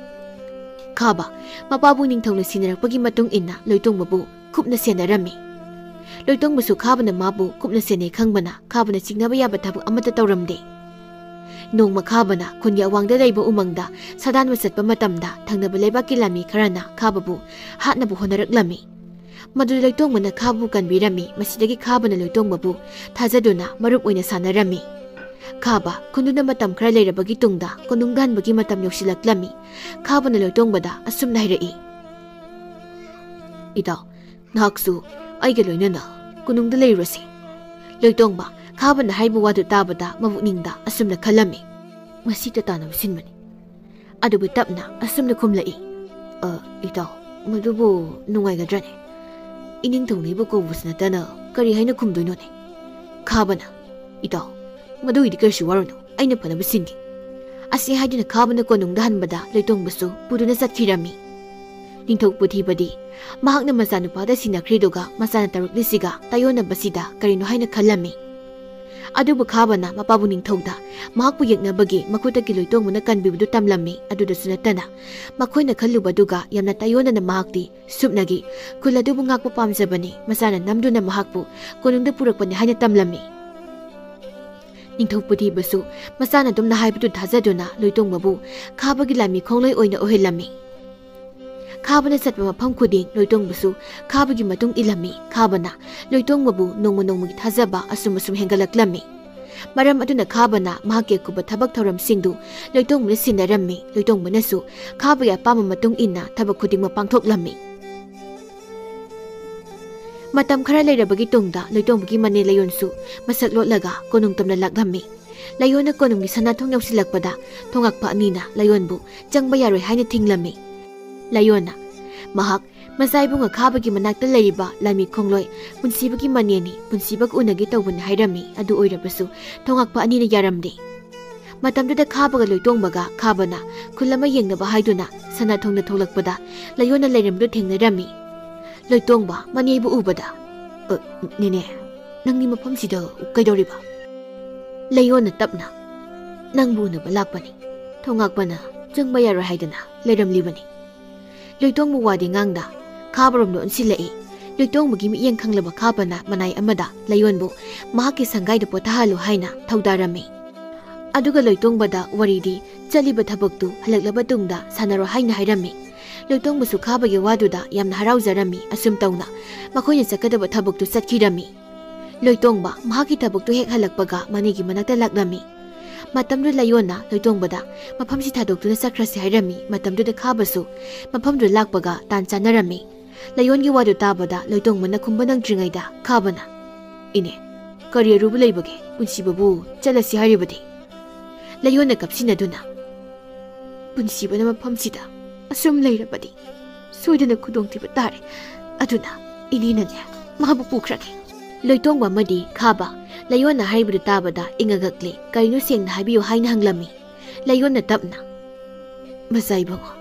ꯈꯥꯕ, ꯃꯄꯥꯕꯨ ꯅꯤꯡꯊꯧꯅ ꯁꯤꯟꯅꯔꯛꯄꯒꯤ ꯃꯇꯨꯡ ꯏꯟꯅ ꯂꯣꯏꯇꯣꯡꯕꯕꯨ ꯀꯨꯞꯅ ꯁꯦꯟꯅꯔꯝꯃꯤ꯫ ꯂꯣꯏꯇꯣꯡꯕꯁꯨ ꯈꯥꯕꯅ ꯃꯥꯕꯨ ꯀꯨꯞꯅ ꯁꯦꯟꯅꯩ ꯈꯪꯕꯅ ꯈꯥꯕꯅ ꯆꯤꯡꯅꯕ ꯌꯥꯕ ꯊꯕꯛ ꯑꯃꯠꯇ ꯇꯧꯔꯝꯗꯦ꯫ ꯅꯣꯡꯃ ꯈꯥꯕꯅ ꯈꯨꯟꯒꯤ ꯑꯋꯥꯡꯗ ꯂꯩꯕ ꯎꯃꯪꯗ ꯁꯥꯗꯥꯟꯕ ꯆꯠꯄ ꯃꯇꯝꯗ ꯊꯪꯅꯕ ꯂꯩꯕꯥꯛꯀꯤ ꯂꯥꯟꯃꯤ ꯈꯔꯅ ꯈꯥꯕꯕꯨ ꯍꯥꯠꯅꯕ ꯍꯣꯠꯅꯔꯛꯂꯝꯃꯤ꯫ ꯃꯗꯨꯗ ꯂꯣꯏꯇꯣꯡꯕꯅ ꯈꯥꯕꯕꯨ ꯀꯟꯕꯤꯔꯝꯃꯤ꯫ ꯃꯁꯤꯗꯒꯤ ꯈꯥꯕꯅ ꯂꯣꯏꯇꯣꯡꯕꯕꯨ ꯊꯥꯖꯗꯨꯅ ꯃꯔꯨꯞ ꯑꯣꯏꯅ ꯁꯥꯟꯅꯔꯝꯃꯤ꯫ ꯈꯥꯕ ꯈꯨꯟꯗꯨꯅ ꯃꯇꯝ ꯈꯔ ꯂꯩꯔꯕꯒꯤ ꯇꯨꯡꯗ ꯀꯣꯅꯨꯡꯗ ꯍꯟꯕꯒꯤ ꯃꯇꯝ ꯌꯧꯁꯤꯜꯂꯛꯂꯝꯃꯤ꯫ ꯈꯥꯕꯅ ꯂꯣꯏꯇꯣꯡꯕꯗ ꯑꯁꯨꯝꯅ ꯍꯥꯏꯔꯛꯏ, "ꯏꯇꯥꯎ, ꯅꯍꯥꯛꯁꯨ ꯑꯩꯒ ꯂꯣꯏꯅꯅ ꯀꯣꯅꯨꯡꯗ ꯂꯩꯔꯨꯔꯁꯤ꯫" ꯂꯣꯏꯇꯣꯡꯕ ꯈꯥꯕꯅ ꯍꯥꯏꯕ ꯋꯥꯗꯨ ꯇꯥꯕꯗ ꯃꯕꯨꯛꯅꯤꯡꯗ ꯑꯁꯨꯝꯅ ꯈꯜꯂꯝꯃꯤ, "ꯃꯁꯤ ꯇꯇꯥꯅꯕ ꯁꯤꯟꯕꯅꯤ꯫" ꯑꯗꯨꯕꯨ ꯇꯞꯅ ꯑꯁꯨꯝꯅ ꯈꯨꯝꯂꯛꯏ, "ꯑ, ꯏꯇꯥꯎ, ꯃꯗꯨꯕꯨ ꯅꯨꯡꯉꯥꯏꯒꯗ꯭ꯔꯅꯦ? ꯏꯅꯤꯡꯊꯧꯅ ꯑꯩꯕꯨ ꯀꯧꯕꯁꯨ ꯅꯠꯇꯅ ꯀꯔꯤ ꯍꯥꯏꯅ ꯈꯨꯝꯗꯣꯏꯅꯣꯅꯦ?" ꯈꯥꯕꯅ, "ꯏꯇꯥꯎ, ꯃꯗꯨꯒꯤꯗꯤ ꯀꯔꯤꯁꯨ ꯋꯥꯔꯨꯅꯨ, ꯑꯩꯅ ꯐꯅꯕ ꯁꯤꯟꯒꯦ꯫" ꯑꯁꯤ ꯍꯥꯏꯗꯨꯅ ꯈꯥꯕꯅ ꯀꯣꯅꯨꯡꯗ ꯍꯟꯕꯗ ꯂꯣꯏꯇꯣꯡꯕꯁꯨ ꯄꯨꯗꯨꯅ ꯆꯠꯈꯤꯔꯝꯃꯤ꯫ ꯅꯤꯡꯊꯧ ꯄꯨꯊꯤꯕꯗꯤ ꯃꯍꯥꯛꯅ ꯃꯆꯥꯅꯨꯄꯥꯗ ꯁꯤꯟꯅꯈ꯭ꯔꯤꯗꯨꯒ ꯃꯆꯥꯅ ꯇꯧꯔꯛꯂꯤꯁꯤꯒ ꯇꯥꯏꯌꯣꯟꯅꯕꯁꯤꯗ ꯀꯔꯤꯅꯣ ꯍꯥꯏꯅ ꯈꯜꯂꯝꯃꯤ꯫ ꯑꯗꯨꯕꯨ ꯈꯥꯕꯅ ꯃꯄꯥꯕꯨ ꯅꯤꯡꯊꯧꯗ ꯃꯍꯥꯛꯄꯨ ꯌꯦꯛꯅꯕꯒꯤ ꯃꯈꯨꯠꯇꯒꯤ ꯂꯣꯏꯇꯣꯡꯕꯅ ꯀꯟꯕꯤꯕꯗꯨ ꯇꯝꯂꯝꯃꯤ꯫ ꯑꯗꯨꯗꯁꯨ ꯅꯠꯇꯅ ꯃꯈꯣꯏꯅ ꯈꯜꯂꯨꯕꯗꯨꯒ ꯌꯥꯝꯅ ꯇꯥꯏꯌꯣꯟꯅꯅ ꯃꯍꯥꯛꯇꯤ ꯁꯨꯞꯅꯒꯤ ꯈꯨꯜ ꯑꯗꯨꯕꯨ ꯉꯥꯛꯄ ꯄꯥꯝꯖꯕꯅꯤ, ꯃꯆꯥꯅ ꯅꯝꯗꯨꯅ ꯃꯍꯥꯛꯄꯨ ꯀꯣꯅꯨꯡꯗ ꯄꯨꯔꯛꯄꯅꯤ ꯍꯥꯏꯅ ꯇꯝꯂꯝꯃꯤ꯫ ꯅꯤꯡꯊꯧ ꯄꯨꯊꯤꯕꯁꯨ ꯃꯆꯥꯅ ꯑꯗꯨꯝꯅ ꯍꯥꯏꯕꯗꯨ ꯊꯥꯖꯗꯨꯅ ꯂꯣꯏꯇꯣꯡꯕꯕꯨ ꯈꯥꯕꯒꯤ ꯂꯥꯟꯃꯤ ꯈꯣꯡꯂꯣꯏ ꯑꯣꯏꯅ ꯑꯣꯏꯍꯜꯂꯝꯃꯤ꯫ ꯈꯥꯕꯅ ꯆꯠꯄ ꯃꯐꯝ ꯈꯨꯗꯤꯡ ꯂꯣꯏꯇꯣꯡꯕꯁꯨ ꯈꯥꯕꯒꯤ ꯃꯇꯨꯡ ꯏꯜꯂꯝꯃꯤ꯫ ꯈꯥꯕꯅ ꯂꯣꯏꯇꯣꯡꯕꯕꯨ ꯅꯣꯡꯃ ꯅꯣꯡꯃꯒꯤ ꯊꯥꯖꯕ ꯑꯁꯨꯝ ꯑꯁꯨꯝ ꯍꯦꯟꯒꯠꯂꯛꯂꯝꯃꯤ꯫ ꯃꯔꯝ ꯑꯗꯨꯅ ꯈꯥꯕꯅ ꯃꯍꯥꯛꯀꯤ ꯑꯀꯨꯞꯄ ꯊꯕꯛ ꯊꯧꯔꯝꯁꯤꯡꯗꯨ ꯂꯣꯏꯇꯣꯡꯕꯅ ꯁꯤꯟꯅꯔꯝꯃꯤ꯫ ꯂꯣꯏꯇꯣꯡꯕꯅꯁꯨ ꯈꯥꯕꯒꯤ ꯑꯄꯥꯝꯕ ꯃꯇꯨꯡ ꯏꯟꯅ ꯊꯕꯛ ꯈꯨꯗꯤꯡꯃꯛ ꯄꯥꯡꯊꯣꯛꯂꯝꯃꯤ꯫ ꯃꯇꯝ ꯈꯔ ꯂꯩꯔꯕꯒꯤ ꯇꯨꯡꯗ ꯂꯣꯏꯇꯣꯡꯕꯒꯤ ꯃꯅꯦ ꯂꯥꯏꯌꯣꯟꯁꯨ ꯃꯁꯛ ꯂꯣꯠꯂꯒ ꯀꯣꯅꯨꯡ ꯇꯝꯅ ꯂꯥꯛꯂꯝꯃꯤ꯫ ꯂꯥꯏꯌꯣꯟꯅ ꯀꯣꯅꯨꯡꯒꯤ ꯁꯅꯥ ꯊꯣꯡ ꯌꯧꯁꯤꯜꯂꯛꯄꯗ ꯊꯣꯡꯉꯥꯛꯄ ꯑꯅꯤꯅ ꯂꯥꯏꯌꯣꯟꯕꯨ ꯆꯪꯕ ꯌꯥꯔꯣꯏ ꯍꯥꯏꯅ ꯊꯤꯡꯂꯝꯃꯤ꯫ ꯂꯥꯏꯌꯣꯟꯅ ꯃꯍꯥꯛ ꯃꯆꯥ ꯏꯕꯨꯡ ꯑꯈꯥꯕꯒꯤ ꯃꯅꯥꯛꯇ ꯂꯩꯔꯤꯕ ꯂꯥꯟꯃꯤ ꯈꯣꯡꯂꯣꯏ ꯄꯨꯟꯁꯤꯕꯒꯤ ꯃꯅꯦꯅꯤ, ꯄꯨꯟꯁꯤꯕꯒ ꯎꯅꯒꯦ ꯇꯧꯕꯅꯤ ꯍꯥꯏꯔꯝꯃꯤ꯫ ꯑꯗꯨ ꯑꯣꯏꯔꯕꯁꯨ ꯊꯣꯉꯥꯛꯄ ꯑꯅꯤꯅ ꯌꯥꯔꯝꯗꯦ꯫ ꯃꯇꯝꯗꯨꯗ ꯈꯥꯕꯒ ꯂꯣꯏꯇꯣꯡꯕꯒ ꯈꯥꯕꯅ ꯈꯨꯜ ꯑꯃ ꯌꯦꯡꯅꯕ ꯍꯥꯏꯗꯨꯅ ꯁꯅꯥ ꯊꯣꯡꯗ ꯊꯣꯛꯂꯛꯄꯗ ꯂꯩꯌꯣꯟꯅ ꯂꯩꯔꯝꯕꯗꯨ ꯊꯦꯡꯅꯔꯝꯃꯤ꯫ ꯂꯣꯏꯇꯣꯡꯕ ꯃꯅꯦꯕꯨ ꯎꯕꯗ, "ꯑ, ꯅꯦꯅꯦ, ꯅꯪꯗꯤ ꯃꯐꯝꯁꯤꯗ ꯀꯩꯗꯧꯔꯤꯕ?" ꯂꯩꯌꯣꯟꯅ ꯇꯞꯅ, "ꯅꯪꯕꯨ ꯎꯅꯕ ꯂꯥꯛꯄꯅꯤ꯫ ꯊꯣꯉꯥꯛꯄꯅ ꯆꯪꯕ ꯌꯥꯔꯣꯏ ꯍꯥꯏꯗꯅ ꯂꯩꯔꯝꯂꯤꯕꯅꯤ꯫" ꯂꯣꯏꯇꯣꯡꯕ ꯋꯥꯗꯤ ꯉꯥꯡꯗ ꯈꯥꯕꯔꯣꯝꯗ ꯑꯣꯟꯁꯤꯜꯂꯛꯏ꯫ ꯂꯣꯏꯇꯣꯡꯕꯒꯤ ꯃꯤꯠꯌꯦꯡ ꯈꯪꯂꯕ ꯈꯥꯕꯅ ꯃꯅꯥꯏ ꯑꯃꯗ ꯂꯩꯌꯣꯟꯕꯨ ꯃꯍꯥꯛꯀꯤ ꯁꯪꯒꯥꯏꯗ ꯄꯣꯊꯥꯍꯜꯂꯨ ꯍꯥꯏꯅ ꯊꯧꯗꯥꯔꯝꯃꯤ꯫ ꯑꯗꯨꯒ ꯂꯣꯏꯇꯣꯡꯕꯗ ꯋꯥꯔꯤꯗꯤ ꯆꯠꯂꯤꯕ ꯊꯕꯛꯇꯨ ꯍꯜꯂꯛꯂꯕ ꯇꯨꯡꯗ ꯁꯥꯟꯅꯔꯣ ꯍꯥꯏꯅ ꯍꯥꯏꯔꯝꯃꯤ꯫ ꯂꯣꯏꯇꯣꯡꯕꯁꯨ ꯈꯥꯕꯒꯤ ꯋꯥꯗꯨꯗ ꯌꯥꯝꯅ ꯍꯔꯥꯎꯖꯔꯝꯃꯤ꯫ ꯑꯁꯨꯝ ꯇꯧꯅ ꯃꯈꯣꯏꯅ ꯆꯠꯀꯗꯕ ꯊꯕꯛꯇꯨ ꯆꯠꯈꯤꯔꯝꯃꯤ꯫ ꯂꯣꯏꯇꯣꯡꯕ ꯃꯍꯥꯛꯀꯤ ꯊꯕꯛꯇꯨ ꯍꯦꯛ ꯍꯜꯂꯛꯄꯒ ꯃꯅꯦꯒꯤ ꯃꯅꯥꯛꯇ ꯂꯥꯛꯂꯝꯃꯤ꯫ ꯃꯇꯝꯗꯨ ꯂꯩꯌꯣꯟꯅ ꯂꯣꯏꯇꯣꯡꯕꯗ ꯃꯐꯝꯁꯤ ꯊꯥꯗꯣꯛꯇꯨꯅ ꯆꯠꯈ꯭ꯔꯁꯤ ꯍꯥꯏꯔꯝꯃꯤ꯫ ꯃꯇꯝꯗꯨꯗ ꯈꯥꯕꯁꯨ ꯃꯐꯝꯗꯨꯗ ꯂꯥꯛꯄꯒ ꯇꯥꯟ ꯆꯥꯅꯔꯝꯃꯤ꯫ ꯂꯩꯌꯣꯟꯒꯤ ꯋꯥꯗꯨ ꯇꯥꯕꯗ ꯂꯣꯏꯇꯣꯡꯕꯅ ꯈꯨꯝꯕ ꯅꯪꯗ꯭ꯔꯤꯉꯩꯗ ꯈꯥꯕꯅ, "ꯏꯅꯦ, ꯀꯔꯤ ꯑꯔꯨꯕ ꯂꯩꯕꯒꯦ? ꯄꯨꯟꯁꯤꯕꯕꯨ ꯆꯠꯂꯁꯤ ꯍꯥꯏꯔꯤꯕꯗꯤ?" ꯂꯩꯌꯣꯟꯅ ꯀꯞꯁꯤꯟꯅꯗꯨꯅ, "ꯄꯨꯟꯁꯤꯕꯅ ꯃꯐꯝꯁꯤꯗ ꯑꯁꯨꯝ ꯂꯩꯔꯕꯗꯤ ꯁꯣꯏꯗꯅ ꯈꯨꯗꯣꯡꯊꯤꯕ ꯇꯥꯔꯦ꯫ ꯑꯗꯨꯅ ꯏꯅꯦꯅꯅꯦ, ꯃꯥꯕꯨ ꯄꯨꯈ꯭ꯔꯒꯦ꯫" ꯂꯣꯏꯇꯣꯡꯕ ꯑꯃꯗꯤ ꯈꯥꯕ ꯂꯩꯌꯣꯟꯅ ꯍꯥꯏꯔꯤꯕꯗꯨ ꯇꯥꯕꯗ ꯏꯉꯒꯛꯂꯦ꯫ "ꯀꯔꯤꯅꯣ ꯁꯦꯡꯅ ꯍꯥꯏꯕꯤꯌꯨ" ꯍꯥꯏꯅ ꯍꯪꯂꯝꯃꯤ꯫ ꯂꯩꯌꯣꯟꯅ ꯇꯞꯅ, "ꯃꯆꯥ ꯏꯕꯨꯡꯉꯣ,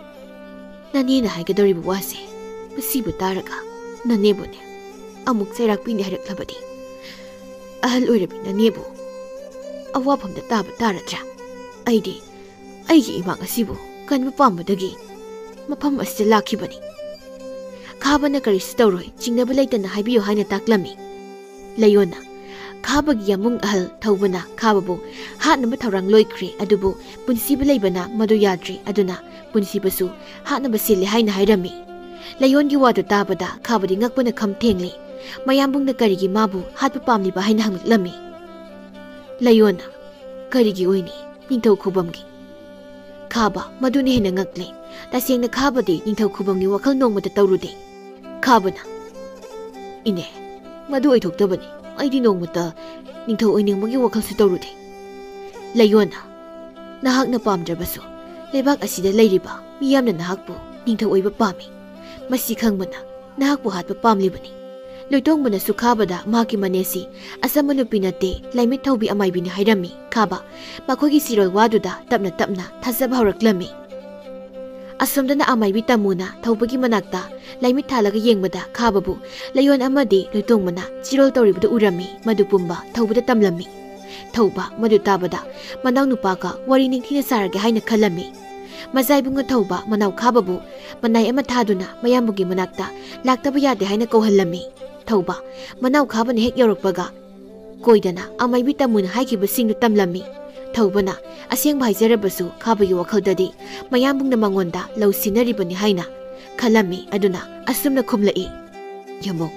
ꯅꯅꯦꯅ ꯍꯥꯏꯒꯗꯧꯔꯤꯕ ꯋꯥꯁꯦ ꯃꯁꯤꯕꯨ ꯇꯥꯔꯒ ꯅꯅꯦꯕꯨꯅꯦ ꯑꯃꯨꯛ ꯆꯩꯔꯥꯛꯄꯤꯅꯤ ꯍꯥꯏꯔꯛꯂꯕꯗꯤ ꯑꯍꯜ ꯑꯣꯏꯔꯕꯤ ꯅꯅꯦꯕꯨ ꯑꯋꯥꯐꯝꯗ ꯇꯥꯕ ꯇꯥꯔꯗ꯭ꯔꯥ? ꯑꯩꯗꯤ ꯑꯩꯒꯤ ꯏꯃꯥꯡ ꯑꯁꯤꯕꯨ ꯀꯟꯕ ꯄꯥꯝꯕꯗꯒꯤ ꯃꯐꯝ ꯑꯁꯤꯗ ꯂꯥꯛꯈꯤꯕꯅꯤ꯫" ꯈꯥꯕꯅ ꯀꯔꯤꯁꯨ ꯇꯧꯔꯣꯏ, ꯆꯤꯡꯅꯕ ꯂꯩꯇꯅ ꯍꯥꯏꯕꯤꯌꯨ ꯍꯥꯏꯅ ꯇꯥꯛꯂꯝꯃꯤ꯫ ꯂꯩꯌꯣꯟꯅ ꯈꯥꯕꯒꯤ ꯌꯥꯃꯨꯡ ꯑꯍꯜ ꯊꯧꯕꯅ ꯈꯥꯕꯕꯨ ꯍꯥꯠꯅꯕ ꯊꯧꯔꯥꯡ ꯂꯣꯏꯈ꯭ꯔꯦ, ꯑꯗꯨꯕꯨ ꯄꯨꯟꯁꯤꯕ ꯂꯩꯕꯅ ꯃꯗꯨ ꯌꯥꯗ꯭ꯔꯦ꯫ ꯑꯗꯨꯅ ꯄꯨꯟꯁꯤꯕꯁꯨ ꯍꯥꯠꯅꯕ ꯁꯤꯜꯂꯦ ꯍꯥꯏꯅ ꯍꯥꯏꯔꯝꯃꯤ꯫ ꯂꯩꯌꯣꯟꯒꯤ ꯋꯥꯗꯨ ꯇꯥꯕꯗ ꯈꯥꯕꯗꯤ ꯉꯛꯄꯅ ꯈꯝ ꯊꯦꯡꯂꯦ꯫ ꯃꯌꯥꯝꯕꯨꯡꯅ ꯀꯔꯤꯒꯤ ꯃꯥꯕꯨ ꯍꯥꯠꯄ ꯄꯥꯝꯂꯤꯕ ꯍꯥꯏꯅ ꯍꯪꯂꯛꯂꯝꯃꯤ꯫ ꯂꯩꯌꯣꯟꯅ, "ꯀꯔꯤꯒꯤ ꯑꯣꯏꯅꯤ, ꯅꯤꯡꯊꯧ ꯈꯨꯕꯝꯒꯤ?" ꯈꯥꯕ ꯃꯗꯨꯅ ꯍꯦꯟꯅ ꯉꯛꯂꯦ꯫ ꯇꯁꯦꯡꯅ ꯈꯥꯕꯗꯤ ꯅꯤꯡꯊꯧ ꯈꯨꯕꯝꯒꯤ ꯋꯥꯈꯜ ꯅꯣꯡꯃꯇ ꯇꯧꯔꯨꯗꯦ꯫ ꯈꯥꯕꯅ, "ꯏꯅꯦ, ꯃꯗꯨ ꯑꯣꯏꯊꯣꯛꯇꯕꯅꯤ꯫ ꯑꯩꯗꯤ ꯅꯣꯡꯃꯇ ꯅꯤꯡꯊꯧ ꯑꯣꯏꯅꯤꯡꯕꯒꯤ ꯋꯥꯈꯜꯁꯨ ꯇꯧꯔꯨꯗꯦ꯫" ꯂꯩꯌꯣꯟꯅ, "ꯅꯍꯥꯛꯅ ꯄꯥꯝꯗ꯭ꯔꯕꯁꯨ ꯂꯩꯕꯥꯛ ꯑꯁꯤꯗ ꯂꯩꯔꯤꯕ ꯃꯤꯌꯥꯝꯅ ꯅꯍꯥꯛꯄꯨ ꯅꯤꯡꯊꯧ ꯑꯣꯏꯕ ꯄꯥꯝꯃꯤ꯫ "ꯃꯁꯤ ꯈꯪꯕꯅ ꯅꯍꯥꯛꯄꯨ ꯍꯥꯠꯄ ꯄꯥꯝꯂꯤꯕꯅꯤ꯫" ꯂꯣꯏꯇꯣꯡꯕꯅꯁꯨ ꯈꯥꯕꯗ ꯃꯍꯥꯛꯀꯤ ꯃꯅꯦꯁꯤ ꯑꯆꯝꯕ ꯅꯨꯄꯤ ꯅꯠꯇꯦ, ꯂꯥꯏꯃꯤꯠ ꯊꯧꯕꯤ ꯑꯃꯥꯏꯕꯤꯅꯤ ꯍꯥꯏꯔꯝꯃꯤ꯫ ꯈꯥꯕ ꯃꯈꯣꯏꯒꯤ ꯆꯤꯔꯣꯜ ꯋꯥꯗꯨꯗ ꯇꯞꯅ ꯇꯞꯅ ꯊꯥꯖꯕ ꯍꯧꯔꯛꯂꯝꯃꯤ꯫ ꯑꯁꯣꯝꯗꯅ ꯑꯃꯥꯏꯕꯤ ꯇꯥꯃꯨꯅ ꯊꯧꯕꯒꯤ ꯃꯅꯥꯛꯇ ꯂꯥꯏꯃꯤꯠ ꯊꯥꯜꯂꯒ ꯌꯦꯡꯕꯗ ꯈꯥꯕꯕꯨ ꯂꯩꯌꯣꯟ ꯑꯃꯗꯤ ꯂꯣꯏꯇꯣꯡꯕꯅ ꯆꯤꯔꯣꯜ ꯇꯧꯔꯤꯕꯗꯨ ꯎꯔꯝꯃꯤ꯫ ꯃꯗꯨ ꯄꯨꯝꯕ ꯊꯧꯕꯗ ꯇꯝꯂꯝꯃꯤ꯫ ꯊꯧꯕ ꯃꯗꯨ ꯇꯥꯕꯗ ꯃꯅꯥꯎꯅꯨꯄꯥꯒ ꯋꯥꯔꯤ ꯅꯤꯡꯊꯤꯅ ꯁꯥꯔꯒꯦ ꯍꯥꯏꯅ ꯈꯜꯂꯝꯃꯤ꯫ ꯃꯖꯥꯏꯕꯨꯡꯅ ꯊꯧꯕ ꯃꯅꯥꯎ ꯈꯥꯕꯕꯨ ꯃꯅꯥꯏ ꯑꯃ ꯊꯥꯗꯨꯅ ꯃꯌꯥꯝꯕꯒꯤ ꯃꯅꯥꯛꯇ ꯂꯥꯛꯇꯕ ꯌꯥꯗꯦ ꯍꯥꯏꯅ ꯀꯧꯍꯜꯂꯝꯃꯤ꯫ ꯊꯧꯕ ꯃꯅꯥꯎ ꯈꯥꯕꯅ ꯍꯦꯛ ꯌꯧꯔꯛꯄꯒ ꯀꯣꯏꯗꯅ ꯑꯃꯥꯏꯕꯤ ꯇꯥꯃꯨꯅ ꯍꯥꯏꯈꯤꯕꯁꯤꯡꯗꯨ ꯇꯝꯂꯝꯃꯤ꯫ ꯊꯧꯕꯅ ꯑꯁꯦꯡꯕ ꯍꯥꯏꯖꯔꯕꯁꯨ ꯈꯥꯕꯒꯤ ꯋꯥꯈꯜꯗꯗꯤ ꯃꯌꯥꯝꯕꯨꯡꯅ ꯃꯉꯣꯟꯗ ꯂꯧ ꯁꯤꯟꯅꯔꯤꯕꯅꯤ ꯍꯥꯏꯅ ꯈꯜꯂꯝꯃꯤ꯫ ꯑꯗꯨꯅ ꯑꯁꯨꯝꯅ ꯈꯨꯝꯂꯛꯏ, "ꯌꯥꯝꯕꯨꯡ,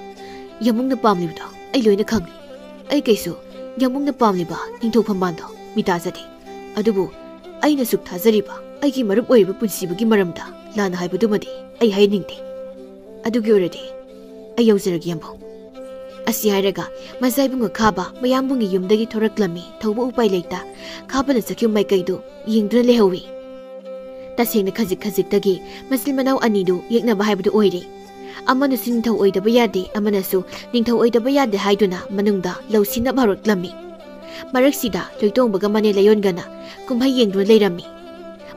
ꯌꯥꯝꯕꯨꯡꯅ ꯄꯥꯝꯂꯤꯕꯗꯣ ꯑꯩ ꯂꯣꯏꯅ ꯈꯪꯂꯤ꯫ ꯑꯩ ꯀꯩꯁꯨ ꯌꯥꯝꯕꯨꯡꯅ ꯄꯥꯝꯂꯤꯕ ꯅꯤꯡꯊꯧ ꯐꯝꯕꯥꯜꯗꯣ ꯃꯤ ꯇꯥꯖꯗꯦ꯫ ꯑꯗꯨꯕꯨ ꯑꯩꯅ ꯁꯨꯛ ꯊꯥꯖꯔꯤꯕ ꯑꯩꯒꯤ ꯃꯔꯨꯞ ꯑꯣꯏꯔꯤꯕ ꯄꯨꯟꯁꯤꯕꯒꯤ ꯃꯔꯝꯗ ꯂꯥꯟꯅ ꯍꯥꯏꯕꯗꯨꯃꯗꯤ ꯑꯩ ꯍꯥꯏꯅꯤꯡꯗꯦ꯫ ꯑꯗꯨꯒꯤ ꯑꯣꯏꯔꯗꯤ ꯑꯩ ꯌꯧꯖꯔꯒꯦ, ꯌꯥꯝꯕꯨꯡ꯫" ꯑꯁꯤ ꯍꯥꯏꯔꯒ ꯃꯖꯥꯏꯕꯨꯡ ꯈꯥꯕ ꯃꯌꯥꯝꯕꯨꯡꯒꯤ ꯌꯨꯝꯗꯒꯤ ꯊꯣꯔꯛꯂꯝꯃꯤ꯫ ꯊꯧꯕ ꯎꯄꯥꯏ ꯂꯩꯇ ꯈꯥꯕꯅ ꯆꯠꯈꯤꯕ ꯃꯥꯏꯀꯩꯗꯨ ꯌꯦꯡꯗꯨꯅ ꯂꯩꯍꯧꯏ꯫ ꯇꯁꯦꯡꯅ ꯈꯖꯤꯛ ꯈꯖꯤꯛꯇꯒꯤ ꯃꯆꯤꯟ ꯃꯅꯥꯎ ꯑꯅꯤꯗꯨ ꯌꯦꯛꯅꯕ ꯍꯥꯏꯕꯗꯨ ꯑꯣꯏꯔꯦ꯫ ꯑꯃꯅꯁꯨ ꯅꯤꯡꯊꯧ ꯑꯣꯏꯗꯕ ꯌꯥꯗꯦ, ꯑꯃꯅꯁꯨ ꯅꯤꯡꯊꯧ ꯑꯣꯏꯗꯕ ꯌꯥꯗꯦ ꯍꯥꯏꯗꯨꯅ ꯃꯅꯨꯡꯗ ꯂꯧꯁꯤꯟꯅꯕ ꯍꯧꯔꯛꯂꯝꯃꯤ꯫ ꯃꯔꯛꯁꯤꯗ ꯂꯣꯏꯇꯣꯡꯕꯒ ꯃꯅꯦ ꯂꯥꯏꯌꯣꯟꯒꯅ ꯀꯨꯝꯍꯩ ꯌꯦꯡꯗꯨꯅ ꯂꯩꯔꯝꯃꯤ꯫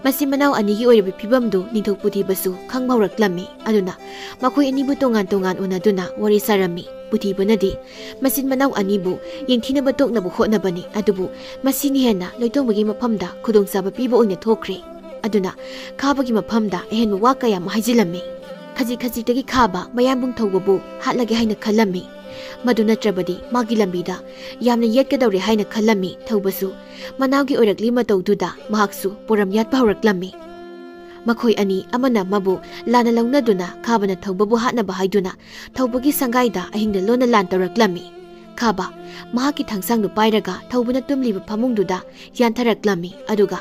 ꯃꯆꯤꯟ ꯃꯅꯥꯎ ꯑꯅꯤꯒꯤ ꯑꯣꯏꯔꯤꯕ ꯐꯤꯕꯝꯗꯨ ꯅꯤꯡꯊꯧ ꯄꯨꯊꯤꯕꯁꯨ ꯈꯪꯕ ꯍꯧꯔꯛꯂꯝꯃꯤ꯫ ꯑꯗꯨꯅ ꯃꯈꯣꯏ ꯑꯅꯤꯕꯨ ꯇꯣꯉꯥꯟ ꯇꯣꯉꯥꯟ ꯎꯅꯗꯨꯅ ꯋꯥꯔꯤ ꯁꯥꯔꯝꯃꯤ꯫ ꯄꯨꯊꯤꯕꯅꯗꯤ ꯃꯆꯤꯟ ꯃꯅꯥꯎ ꯑꯅꯤꯕꯨ ꯌꯦꯡꯊꯤꯅꯕ ꯇꯣꯛꯅꯕ ꯍꯣꯠꯅꯕꯅꯤ, ꯑꯗꯨꯕꯨ ꯃꯁꯤꯅ ꯍꯦꯟꯅ ꯂꯣꯏꯇꯣꯡꯕꯒꯤ ꯃꯐꯝꯗ ꯈꯨꯗꯣꯡꯆꯥꯕ ꯄꯤꯕ ꯑꯣꯏꯅ ꯊꯣꯛꯈ꯭ꯔꯦ꯫ ꯑꯗꯨꯅ ꯈꯥꯕꯒꯤ ꯃꯐꯝꯗ ꯑꯍꯦꯟꯕ ꯋꯥ ꯀꯌꯥ ꯑꯃ ꯍꯥꯏꯖꯤꯜꯂꯝꯃꯤ꯫ ꯈꯖꯤꯛ ꯈꯖꯤꯛꯇꯒꯤ ꯈꯥꯕ ꯃꯌꯥꯝꯕꯨꯡ ꯊꯧꯕꯕꯨ ꯍꯥꯠꯂꯒꯦ ꯍꯥꯏꯅ ꯈꯜꯂꯝꯃꯤ꯫ ꯃꯗꯨ ꯅꯠꯇ꯭ꯔꯕꯗꯤ ꯃꯥꯒꯤ ꯂꯝꯕꯤꯗ ꯌꯥꯝꯅ ꯌꯦꯠꯀꯗꯧꯔꯦ ꯍꯥꯏꯅ ꯈꯜꯂꯝꯃꯤ꯫ ꯊꯧꯕꯁꯨ ꯃꯅꯥꯎꯒꯤ ꯑꯣꯏꯔꯛꯂꯤ ꯃꯇꯧꯗꯨꯗ ꯃꯍꯥꯛꯁꯨ ꯄꯣꯔꯝ ꯌꯥꯠꯄ ꯍꯧꯔꯛꯂꯝꯃꯤ꯫ ꯃꯈꯣꯏ ꯑꯅꯤ ꯑꯃꯅ ꯑꯃꯕꯨ ꯂꯥꯟꯅ ꯂꯧꯅꯗꯨꯅ ꯈꯥꯕꯅ ꯊꯧꯕꯕꯨ ꯍꯥꯠꯅꯕ ꯍꯥꯏꯗꯨꯅ ꯊꯧꯕꯒꯤ ꯁꯪꯒꯥꯏꯗ ꯑꯍꯤꯡꯗ ꯂꯣꯟꯅ ꯂꯥꯟ ꯇꯧꯔꯛꯂꯝꯃꯤ꯫ ꯈꯥꯕ ꯃꯍꯥꯛꯀꯤ ꯊꯥꯡꯁꯥꯡꯗꯨ ꯄꯥꯏꯔꯒ ꯊꯧꯕꯅ ꯇꯨꯝꯂꯤꯕ ꯐꯃꯨꯡꯗꯨꯗ ꯌꯥꯟꯊꯔꯛꯂꯝꯃꯤ꯫ ꯑꯗꯨꯒ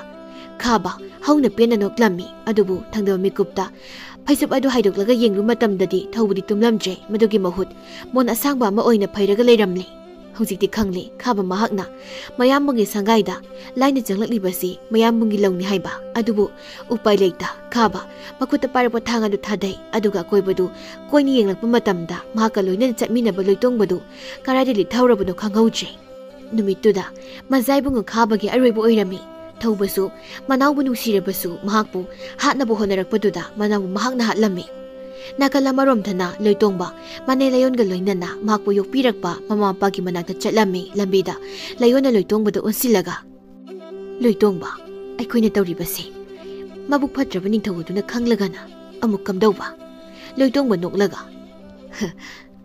ꯈꯥꯕ ꯍꯧꯅ ꯄꯦꯟꯅ ꯅꯣꯛꯂꯝꯃꯤ꯫ ꯑꯗꯨꯕꯨ ꯊꯪꯗꯕ ꯃꯤꯀꯨꯞꯇ ꯐꯩꯖꯨꯞ ꯑꯗꯨ ꯍꯥꯏꯗꯣꯛꯂꯒ ꯌꯦꯡꯂꯨꯕ ꯃꯇꯝꯗꯗꯤ ꯊꯧꯕꯗꯤ ꯇꯨꯝꯂꯝꯗ꯭ꯔꯦ꯫ ꯃꯗꯨꯒꯤ ꯃꯍꯨꯠ ꯃꯣꯟ ꯑꯁꯥꯡꯕ ꯑꯃ ꯑꯣꯏꯅ ꯐꯩꯔꯒ ꯂꯩꯔꯝꯂꯦ꯫ ꯍꯧꯖꯤꯛꯇꯤ ꯈꯪꯂꯦ ꯈꯥꯕ ꯃꯍꯥꯛꯅ ꯃꯌꯥꯝꯕꯒꯤ ꯁꯪꯒꯥꯏꯗ ꯂꯥꯏꯅ ꯆꯪꯂꯛꯂꯤꯕꯁꯤ ꯃꯌꯥꯝꯕꯒꯤ ꯂꯧꯅꯤ ꯍꯥꯏꯕ꯫ ꯑꯗꯨꯕꯨ ꯎꯄꯥꯏ ꯂꯩꯇ ꯈꯥꯕ ꯃꯈꯨꯠꯇ ꯄꯥꯏꯔꯛꯄ ꯊꯥꯡ ꯑꯗꯨ ꯊꯥꯗꯩ, ꯑꯗꯨꯒ ꯑꯀꯣꯏꯕꯗꯨ ꯀꯣꯏꯅ ꯌꯦꯡꯂꯛꯄ ꯃꯇꯝꯗ ꯃꯍꯥꯛꯀ ꯂꯣꯏꯅꯅ ꯆꯠꯃꯤꯟꯅꯕ ꯂꯣꯏꯇꯣꯡꯕꯗꯨ ꯀꯗꯥꯏꯗ ꯂꯤꯠꯊꯍꯧꯔꯕꯅꯣ ꯈꯪꯍꯧꯗ꯭ꯔꯦ꯫ ꯅꯨꯃꯤꯠꯇꯨꯗ ꯃꯖꯥ ꯏꯕꯨꯡꯉꯣ ꯈꯥꯕꯒꯤ ꯑꯔꯣꯏꯕ ꯑꯣꯏꯔꯝꯃꯤ꯫ ꯊꯧꯕꯁꯨ ꯃꯅꯥꯎꯕꯨ ꯅꯨꯡꯁꯤꯔꯕꯁꯨ ꯃꯍꯥꯛꯄꯨ ꯍꯥꯠꯅꯕ ꯍꯣꯠꯅꯔꯛꯄꯗꯨꯗ ꯃꯅꯥꯎꯕꯨ ꯃꯍꯥꯛꯅ ꯍꯥꯠꯂꯝꯃꯤ꯫ ꯅꯥꯀꯜ ꯑꯃꯔꯣꯝꯗꯅ ꯂꯣꯏꯇꯣꯡꯕ ꯃꯅꯦ ꯂꯥꯏꯌꯣꯟꯒ ꯂꯣꯏꯅꯅ ꯃꯍꯥꯛꯄꯨ ꯌꯣꯛꯄꯤꯔꯛꯄ ꯃꯃꯥ ꯃꯄꯥꯒꯤ ꯃꯅꯥꯛꯇ ꯆꯠꯂꯝꯃꯤ꯫ ꯂꯝꯕꯤꯗ ꯂꯥꯏꯌꯣꯟꯅ ꯂꯣꯏꯇꯣꯡꯕꯗ ꯑꯣꯟꯁꯤꯜꯂꯒ, "ꯂꯣꯏꯇꯣꯡꯕ, ꯑꯩꯈꯣꯏꯅ ꯇꯧꯔꯤꯕꯁꯤ ꯃꯕꯨꯛ ꯐꯠꯇ꯭ꯔꯕ ꯅꯤꯡꯊꯧ ꯑꯗꯨꯅ ꯈꯪꯂꯒꯅ ꯑꯃꯨꯛ ꯀꯝꯗꯧꯕ?" ꯂꯣꯏꯇꯣꯡꯕ ꯅꯣꯛꯂꯒ,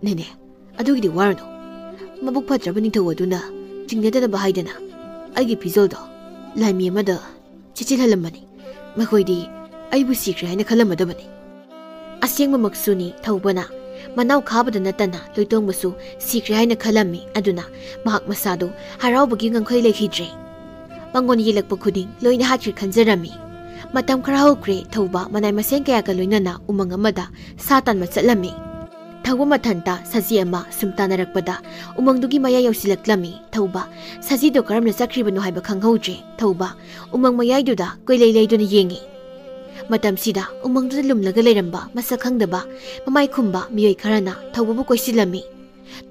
"ꯅꯦꯅꯦ, ꯑꯗꯨꯒꯤꯗꯤ ꯋꯥꯔꯨꯅꯨ꯫ ꯃꯕꯨꯛ ꯐꯠꯇ꯭ꯔꯕ ꯅꯤꯡꯊꯧ ꯑꯗꯨꯅ ꯆꯤꯡꯅꯗꯅꯕ ꯍꯥꯏꯗꯅ ꯑꯩꯒꯤ ꯐꯤꯖꯣꯜꯗꯣ ꯂꯥꯟꯃꯤ ꯑꯃꯗ ꯆꯦꯠꯁꯤꯜꯍꯜꯂꯝꯕꯅꯤ꯫ ꯃꯈꯣꯏꯗꯤ ꯑꯩꯕꯨ ꯁꯤꯈ꯭ꯔꯦ ꯍꯥꯏꯅ ꯈꯜꯂꯝꯃꯗꯕꯅꯤ꯫" ꯑꯁꯦꯡꯕꯃꯛꯁꯨꯅꯤ, ꯊꯧꯕꯅ ꯃꯅꯥꯎ ꯈꯥꯕꯗ ꯅꯠꯇꯅ ꯂꯣꯏꯇꯣꯡꯕꯁꯨ ꯁꯤꯈ꯭ꯔꯦ ꯍꯥꯏꯅ ꯈꯜꯂꯝꯃꯤ꯫ ꯑꯗꯨꯅ ꯃꯍꯥꯛ ꯃꯁꯥꯗꯨ ꯍꯔꯥꯎꯕꯒꯤ ꯉꯝꯈꯩ ꯂꯩꯈꯤꯗ꯭ꯔꯦ꯫ ꯃꯉꯣꯟ ꯌꯦꯜꯂꯛꯄ ꯈꯨꯗꯤꯡ ꯂꯣꯏꯅ ꯍꯥꯠꯈ꯭ꯔꯦ ꯈꯟꯖꯔꯝꯃꯤ꯫ ꯃꯇꯝ ꯈꯔ ꯍꯧꯈ꯭ꯔꯦ꯫ ꯊꯧꯕ ꯃꯅꯥꯏ ꯃꯁꯦꯟ ꯀꯌꯥꯒ ꯂꯣꯏꯅꯅ ꯎꯃꯪ ꯑꯃꯗ ꯁꯥ ꯇꯥꯟꯕ ꯆꯠꯂꯝꯃꯤ꯫ ꯊꯧꯕ ꯃꯊꯟꯇ ꯁꯖꯤ ꯑꯃ ꯁꯨꯝ ꯇꯥꯟꯅꯔꯛꯄꯗ ꯎꯃꯪꯗꯨꯒꯤ ꯃꯌꯥꯏ ꯌꯧꯁꯤꯜꯂꯛꯂꯝꯃꯤ꯫ ꯊꯧꯕ ꯁꯖꯤꯗꯣ ꯀꯔꯝꯅ ꯆꯠꯈ꯭ꯔꯤꯕꯅꯣ ꯍꯥꯏꯕ ꯈꯪꯍꯧꯗ꯭ꯔꯦ꯫ ꯊꯧꯕ ꯎꯃꯪ ꯃꯌꯥꯏꯗꯨꯗ ꯀꯣꯏꯂꯩ ꯂꯩꯗꯨꯅ ꯌꯦꯡꯉꯤ꯫ ꯃꯇꯝꯁꯤꯗ ꯎꯃꯪꯗꯨꯗ ꯂꯨꯝꯂꯒ ꯂꯩꯔꯝꯕ ꯃꯁꯛ ꯈꯪꯗꯕ ꯃꯃꯥꯏ ꯈꯨꯝꯕ ꯃꯤꯑꯣꯏ ꯈꯔꯅ ꯊꯧꯕꯕꯨ ꯀꯣꯏꯁꯤꯜꯂꯝꯃꯤ꯫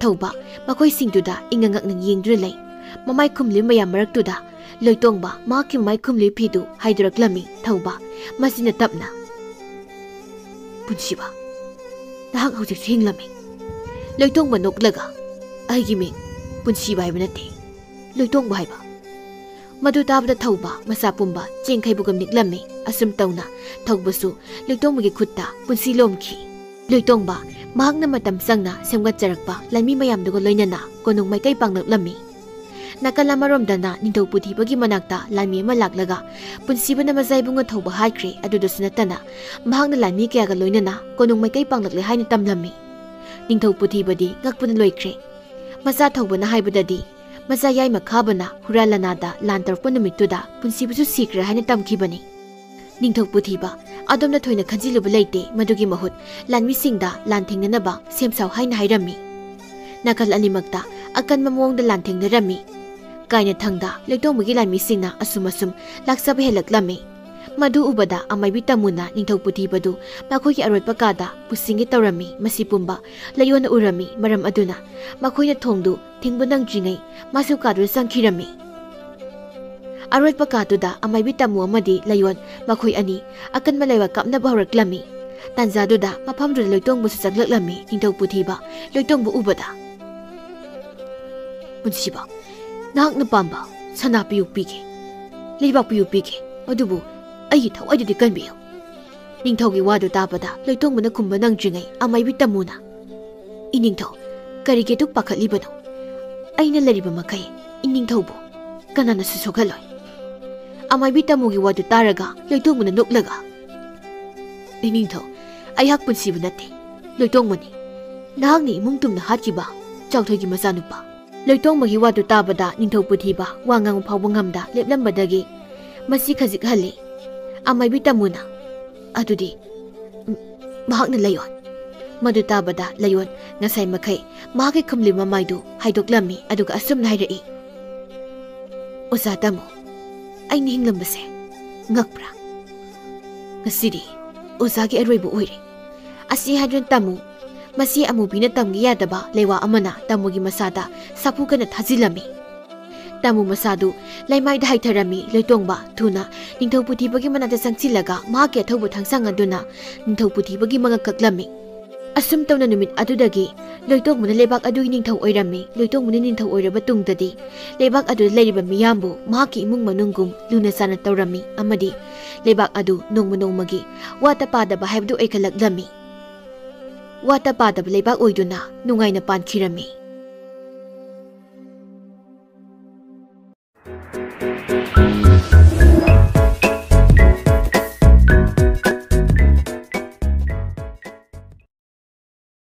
ꯊꯧꯕ ꯃꯈꯣꯏꯁꯤꯡꯗꯨꯗ ꯏꯪꯉ ꯉꯛꯅ ꯌꯦꯡꯗꯨꯅ ꯂꯩ꯫ ꯃꯃꯥꯏ ꯈꯨꯝꯂꯤꯕ ꯃꯌꯥꯝ ꯃꯔꯛꯇꯨꯗ ꯂꯣꯏꯇꯣꯡꯕ ꯃꯍꯥꯛꯀꯤ ꯃꯃꯥꯏ ꯈꯨꯝꯂꯤꯕ ꯐꯤꯗꯨ ꯍꯥꯏꯗꯣꯔꯛꯂꯝꯃꯤ꯫ ꯊꯧꯕ ꯃꯁꯤꯅ ꯇꯞꯅ, "ꯄꯨꯟꯁꯤꯕ, ꯅꯍꯥꯛ ꯍꯧꯖꯤꯛꯁꯨ ꯍꯤꯡꯂꯝꯃꯤ꯫" ꯂꯣꯏꯇꯣꯡꯕ ꯅꯣꯛꯂꯒ, "ꯑꯩꯒꯤ ꯃꯤꯡ ꯄꯨꯟꯁꯤꯕ ꯍꯥꯏꯕ ꯅꯠꯇꯦ, ꯂꯣꯏꯇꯣꯡꯕ ꯍꯥꯏꯕ꯫" ꯃꯗꯨ ꯇꯥꯕꯗ ꯊꯧꯕ ꯃꯁꯥ ꯄꯨꯝꯕ ꯆꯦꯡꯈꯩꯕꯒꯨꯝ ꯅꯤꯛꯂꯝꯃꯤ꯫ ꯑꯁꯨꯝ ꯇꯧꯅ ꯊꯧꯕꯁꯨ ꯂꯣꯏꯇꯣꯡꯕꯒꯤ ꯈꯨꯠꯇ ꯄꯨꯟꯁꯤ ꯂꯣꯝꯈꯤ꯫ ꯂꯣꯏꯇꯣꯡꯕ ꯃꯍꯥꯛꯅ ꯃꯇꯝ ꯆꯪꯅ ꯁꯦꯝꯒꯠꯆꯔꯛꯄ ꯂꯥꯟꯃꯤ ꯃꯌꯥꯝꯗꯨꯒ ꯂꯣꯏꯅꯅ ꯀꯣꯅꯨꯡ ꯃꯥꯏꯀꯩ ꯄꯥꯡꯂꯛꯂꯝꯃꯤ꯫ ꯅꯥꯀꯜ ꯑꯃꯔꯣꯝꯗꯅ ꯅꯤꯡꯊꯧ ꯄꯨꯊꯤꯕꯒꯤ ꯃꯅꯥꯛꯇ ꯂꯥꯟꯃꯤ ꯑꯃ ꯂꯥꯛꯂꯒ ꯄꯨꯟꯁꯤꯕꯅ ꯃꯖꯥ ꯏꯕꯨꯡꯉꯣ ꯊꯧꯕ ꯍꯥꯠꯈ꯭ꯔꯦ꯫ ꯑꯗꯨꯗꯁꯨ ꯅꯠꯇꯅ ꯃꯍꯥꯛꯅ ꯂꯥꯟꯃꯤ ꯀꯌꯥꯒ ꯂꯣꯏꯅꯅ ꯀꯣꯅꯨꯡ ꯃꯥꯏꯀꯩ ꯄꯥꯡꯂꯛꯂꯦ ꯍꯥꯏꯅ ꯇꯝꯂꯝꯃꯤ꯫ ꯅꯤꯡꯊꯧ ꯄꯨꯊꯤꯕꯗꯤ ꯉꯛꯄꯅ ꯂꯣꯏꯈ꯭ꯔꯦ꯫ ꯃꯆꯥ ꯊꯧꯕꯅ ꯍꯥꯏꯕꯗꯗꯤ ꯃꯆꯥ ꯌꯥꯏꯃ ꯈꯥꯕꯅ ꯍꯨꯔꯥꯟ ꯂꯅꯥꯗ ꯂꯥꯟ ꯇꯧꯔꯛꯄ ꯅꯨꯃꯤꯠꯇꯨꯗ ꯄꯨꯟꯁꯤꯕꯁꯨ ꯁꯤꯈ꯭ꯔꯦ ꯍꯥꯏꯅ ꯇꯝꯈꯤꯕꯅꯤ꯫ ꯅꯤꯡꯊꯧ ꯄꯨꯊꯤꯕ ꯑꯗꯣꯝꯅ ꯊꯣꯏꯅ ꯈꯟꯖꯤꯜꯂꯨꯕ ꯂꯩꯇꯦ꯫ ꯃꯗꯨꯒꯤ ꯃꯍꯨꯠ ꯂꯥꯟꯃꯤꯁꯤꯡꯗ ꯂꯥꯟ ꯊꯦꯡꯅꯅꯕ ꯁꯦꯝ ꯁꯥꯎ ꯍꯥꯏꯅ ꯍꯥꯏꯔꯝꯃꯤ꯫ ꯅꯥꯀꯜ ꯑꯅꯤꯃꯛꯇ ꯑꯀꯟꯕ ꯃꯑꯣꯡꯗ ꯂꯥꯟꯊꯦꯡꯅꯔꯝꯃꯤ꯫ ꯀꯥꯏꯅꯊꯪꯗ ꯂꯣꯏꯇꯣꯡꯕꯒꯤ ꯂꯥꯟꯃꯤꯁꯤꯡꯅ ꯑꯁꯨꯝ ꯑꯁꯨꯝ ꯂꯥꯛꯆꯕ ꯍꯦꯜꯂꯛꯂꯝꯃꯤ꯫ ꯃꯗꯨ ꯎꯕꯗ ꯑꯃꯥꯏꯕꯤ ꯇꯥꯃꯨꯅ ꯅꯤꯡꯊꯧ ꯄꯨꯊꯤꯕꯗꯨ ꯃꯈꯣꯏꯒꯤ ꯑꯔꯣꯠꯄ ꯀꯥꯗ ꯄꯨꯁꯤꯟꯒꯦ ꯇꯧꯔꯝꯃꯤ꯫ ꯃꯁꯤ ꯄꯨꯝꯕ ꯂꯩꯌꯣꯟꯅ ꯎꯔꯝꯃꯤ꯫ ꯃꯔꯝ ꯑꯗꯨꯅ ꯃꯈꯣꯏꯅ ꯊꯣꯡꯗꯨ ꯊꯤꯡꯕ ꯅꯪꯗ꯭ꯔꯤꯉꯩ ꯃꯥꯁꯨ ꯀꯥꯗꯨꯗ ꯆꯪꯈꯤꯔꯝꯃꯤ꯫ ꯑꯔꯣꯠꯄ ꯀꯥꯗꯨꯗ ꯑꯃꯥꯏꯕꯤ ꯇꯥꯃꯨ ꯑꯃꯗꯤ ꯂꯩꯌꯣꯟ ꯃꯈꯣꯏ ꯑꯅꯤ ꯑꯀꯟꯕ ꯂꯩꯋꯥ ꯀꯥꯞꯅꯕ ꯍꯧꯔꯛꯂꯝꯃꯤ꯫ ꯇꯥꯟꯖꯥꯗꯨꯗ ꯃꯐꯝꯗꯨꯗ ꯂꯣꯏꯇꯣꯡꯕꯁꯨ ꯆꯪꯂꯛꯂꯝꯃꯤ꯫ ꯅꯤꯡꯊꯧ ꯄꯨꯊꯤꯕ ꯂꯣꯏꯇꯣꯡꯕ ꯎꯕꯗ, "ꯄꯨꯟꯁꯤꯕ, ꯅꯍꯥꯛꯅ ꯄꯥꯝꯕ ꯁꯅꯥ ꯄꯤꯌꯨ ꯄꯤꯒꯦ, ꯂꯩꯕꯥꯛ ꯄꯤꯌꯨ ꯄꯤꯒꯦ, ꯑꯗꯨꯕꯨ ꯑꯩꯒꯤ ꯊꯋꯥꯏꯗꯨꯗꯤ ꯀꯟꯕꯤꯌꯨ꯫" ꯅꯤꯡꯊꯧꯒꯤ ꯋꯥꯗꯨ ꯇꯥꯕꯗ ꯂꯣꯏꯇꯣꯡꯕꯅ ꯈꯨꯝꯕ ꯅꯪꯗ꯭ꯔꯤꯉꯩ ꯑꯃꯥꯏꯕꯤ ꯇꯥꯃꯨꯅ, "ꯏꯅꯤꯡꯊꯧ, ꯀꯔꯤꯒꯤ ꯑꯗꯨꯛ ꯄꯥꯈꯠꯂꯤꯕꯅꯣ? ꯑꯩꯅ ꯂꯩꯔꯤꯕ ꯃꯈꯩ ꯏꯅꯤꯡꯊꯧꯕꯨ ꯀꯅꯥꯅꯁꯨ ꯁꯣꯛꯍꯜꯂꯣꯏ꯫" ꯑꯃꯥꯏꯕꯤ ꯇꯥꯃꯨꯒꯤ ꯋꯥꯗꯨ ꯇꯥꯔꯒ ꯂꯣꯏꯇꯣꯡꯕꯅ ꯅꯣꯛꯂꯒ, "ꯏꯅꯤꯡꯊꯧ, ꯑꯩꯍꯥꯛ ꯄꯨꯟꯁꯤꯕ ꯅꯠꯇꯦ, ꯂꯣꯏꯇꯣꯡꯕꯅꯤ꯫ ꯅꯍꯥꯛꯅ ꯏꯃꯨꯡ ꯇꯨꯝꯅ ꯍꯥꯠꯈꯤꯕ ꯆꯥꯎꯊꯣꯏꯒꯤ ꯃꯆꯥꯅꯨꯄꯥ꯫" ꯂꯣꯏꯇꯣꯡꯕꯒꯤ ꯋꯥꯗꯨ ꯇꯥꯕꯗ ꯅꯤꯡꯊꯧ ꯄꯨꯊꯤꯕ ꯋꯥ ꯉꯥꯡꯕ ꯐꯥꯎꯕ ꯉꯝꯗ ꯂꯦꯞꯂꯝꯕꯗꯒꯤ ꯃꯁꯤ ꯈꯖꯤꯛ ꯍꯜꯂꯤ꯫ ꯑꯃꯥꯏꯕꯤ ꯇꯥꯃꯨꯅ, "ꯑꯗꯨꯗꯤ, ꯎꯝ, ꯃꯍꯥꯛꯅ ꯂꯩꯌꯣꯟ꯫" ꯃꯗꯨ ꯇꯥꯕꯗ ꯂꯩꯌꯣꯟ ꯉꯁꯥꯏ ꯃꯈꯩ ꯃꯍꯥꯛꯀꯤ ꯈꯨꯝꯂꯤꯕ ꯃꯃꯥꯏꯗꯨ ꯍꯥꯏꯗꯣꯛꯂꯝꯃꯤ, ꯑꯗꯨꯒ ꯑꯁꯨꯝꯅ ꯍꯥꯏꯔꯛꯏ, "ꯑꯣꯖꯥ ꯇꯥꯃꯨ, ꯑꯩꯅ ꯍꯤꯡꯂꯝꯕꯁꯦ ꯉꯛꯄ꯭ꯔꯥ? ꯉꯁꯤꯗꯤ ꯑꯣꯖꯥꯒꯤ ꯑꯔꯣꯏꯕ ꯑꯣꯏꯔꯦ꯫ ꯑꯁꯤ ꯍꯥꯏꯗꯨꯅ ꯇꯥꯃꯨ, ꯃꯁꯤ ꯑꯃꯨꯕꯤꯅ ꯇꯝꯒꯦ ꯌꯥꯗꯕ ꯂꯩꯋꯥ ꯑꯃꯅ ꯇꯥꯃꯨꯒꯤ ꯃꯁꯥꯗ ꯁꯥꯐꯨ ꯀꯟꯅ ꯊꯥꯖꯤꯜꯂꯝꯃꯤ꯫" ꯇꯥꯃꯨ ꯃꯁꯥꯗꯨ ꯂꯩꯃꯥꯏꯗ ꯍꯥꯏꯊꯔꯝꯃꯤ꯫ ꯂꯣꯏꯇꯣꯡꯕ ꯊꯨꯅ ꯅꯤꯡꯊꯧ ꯄꯨꯊꯤꯕꯒꯤ ꯃꯅꯥꯛꯇ ꯆꯪꯁꯤꯜꯂꯒ ꯃꯍꯥꯛꯀꯤ ꯑꯊꯧꯕ ꯊꯥꯡꯁꯥꯡ ꯑꯗꯨꯅ ꯅꯤꯡꯊꯧ ꯄꯨꯊꯤꯕꯒꯤ ꯃꯉꯛ ꯀꯛꯂꯝꯃꯤ꯫ ꯑꯁꯨꯝ ꯇꯧꯅ ꯅꯨꯃꯤꯠ ꯑꯗꯨꯗꯒꯤ ꯂꯣꯏꯇꯣꯡꯕꯅ ꯂꯩꯕꯥꯛ ꯑꯗꯨꯒꯤ ꯅꯤꯡꯊꯧ ꯑꯣꯏꯔꯝꯃꯤ꯫ ꯂꯣꯏꯇꯣꯡꯕꯅ ꯅꯤꯡꯊꯧ ꯑꯣꯏꯔꯕ ꯇꯨꯡꯗꯗꯤ ꯂꯩꯕꯥꯛ ꯑꯗꯨꯗ ꯂꯩꯔꯤꯕ ꯃꯤꯌꯥꯝꯕꯨ ꯃꯍꯥꯛꯀꯤ ꯏꯃꯨꯡ ꯃꯅꯨꯡꯒꯨꯝ ꯂꯨꯅ ꯆꯥꯟꯅ ꯇꯧꯔꯝꯃꯤ ꯑꯃꯗꯤ ꯂꯩꯕꯥꯛ ꯑꯗꯨ ꯅꯣꯡꯃ ꯅꯣꯡꯃꯒꯤ ꯋꯥꯠꯇ ꯄꯥꯗꯕ ꯍꯥꯏꯕꯗꯨ ꯑꯣꯏꯈꯠꯂꯛꯂꯝꯃꯤ꯫ ꯋꯥꯠꯇ ꯄꯥꯗꯕ ꯂꯩꯕꯥꯛ ꯑꯣꯏꯗꯨꯅ ꯅꯨꯡꯉꯥꯏꯅ ꯄꯥꯟꯈꯤꯔꯝꯃꯤ꯫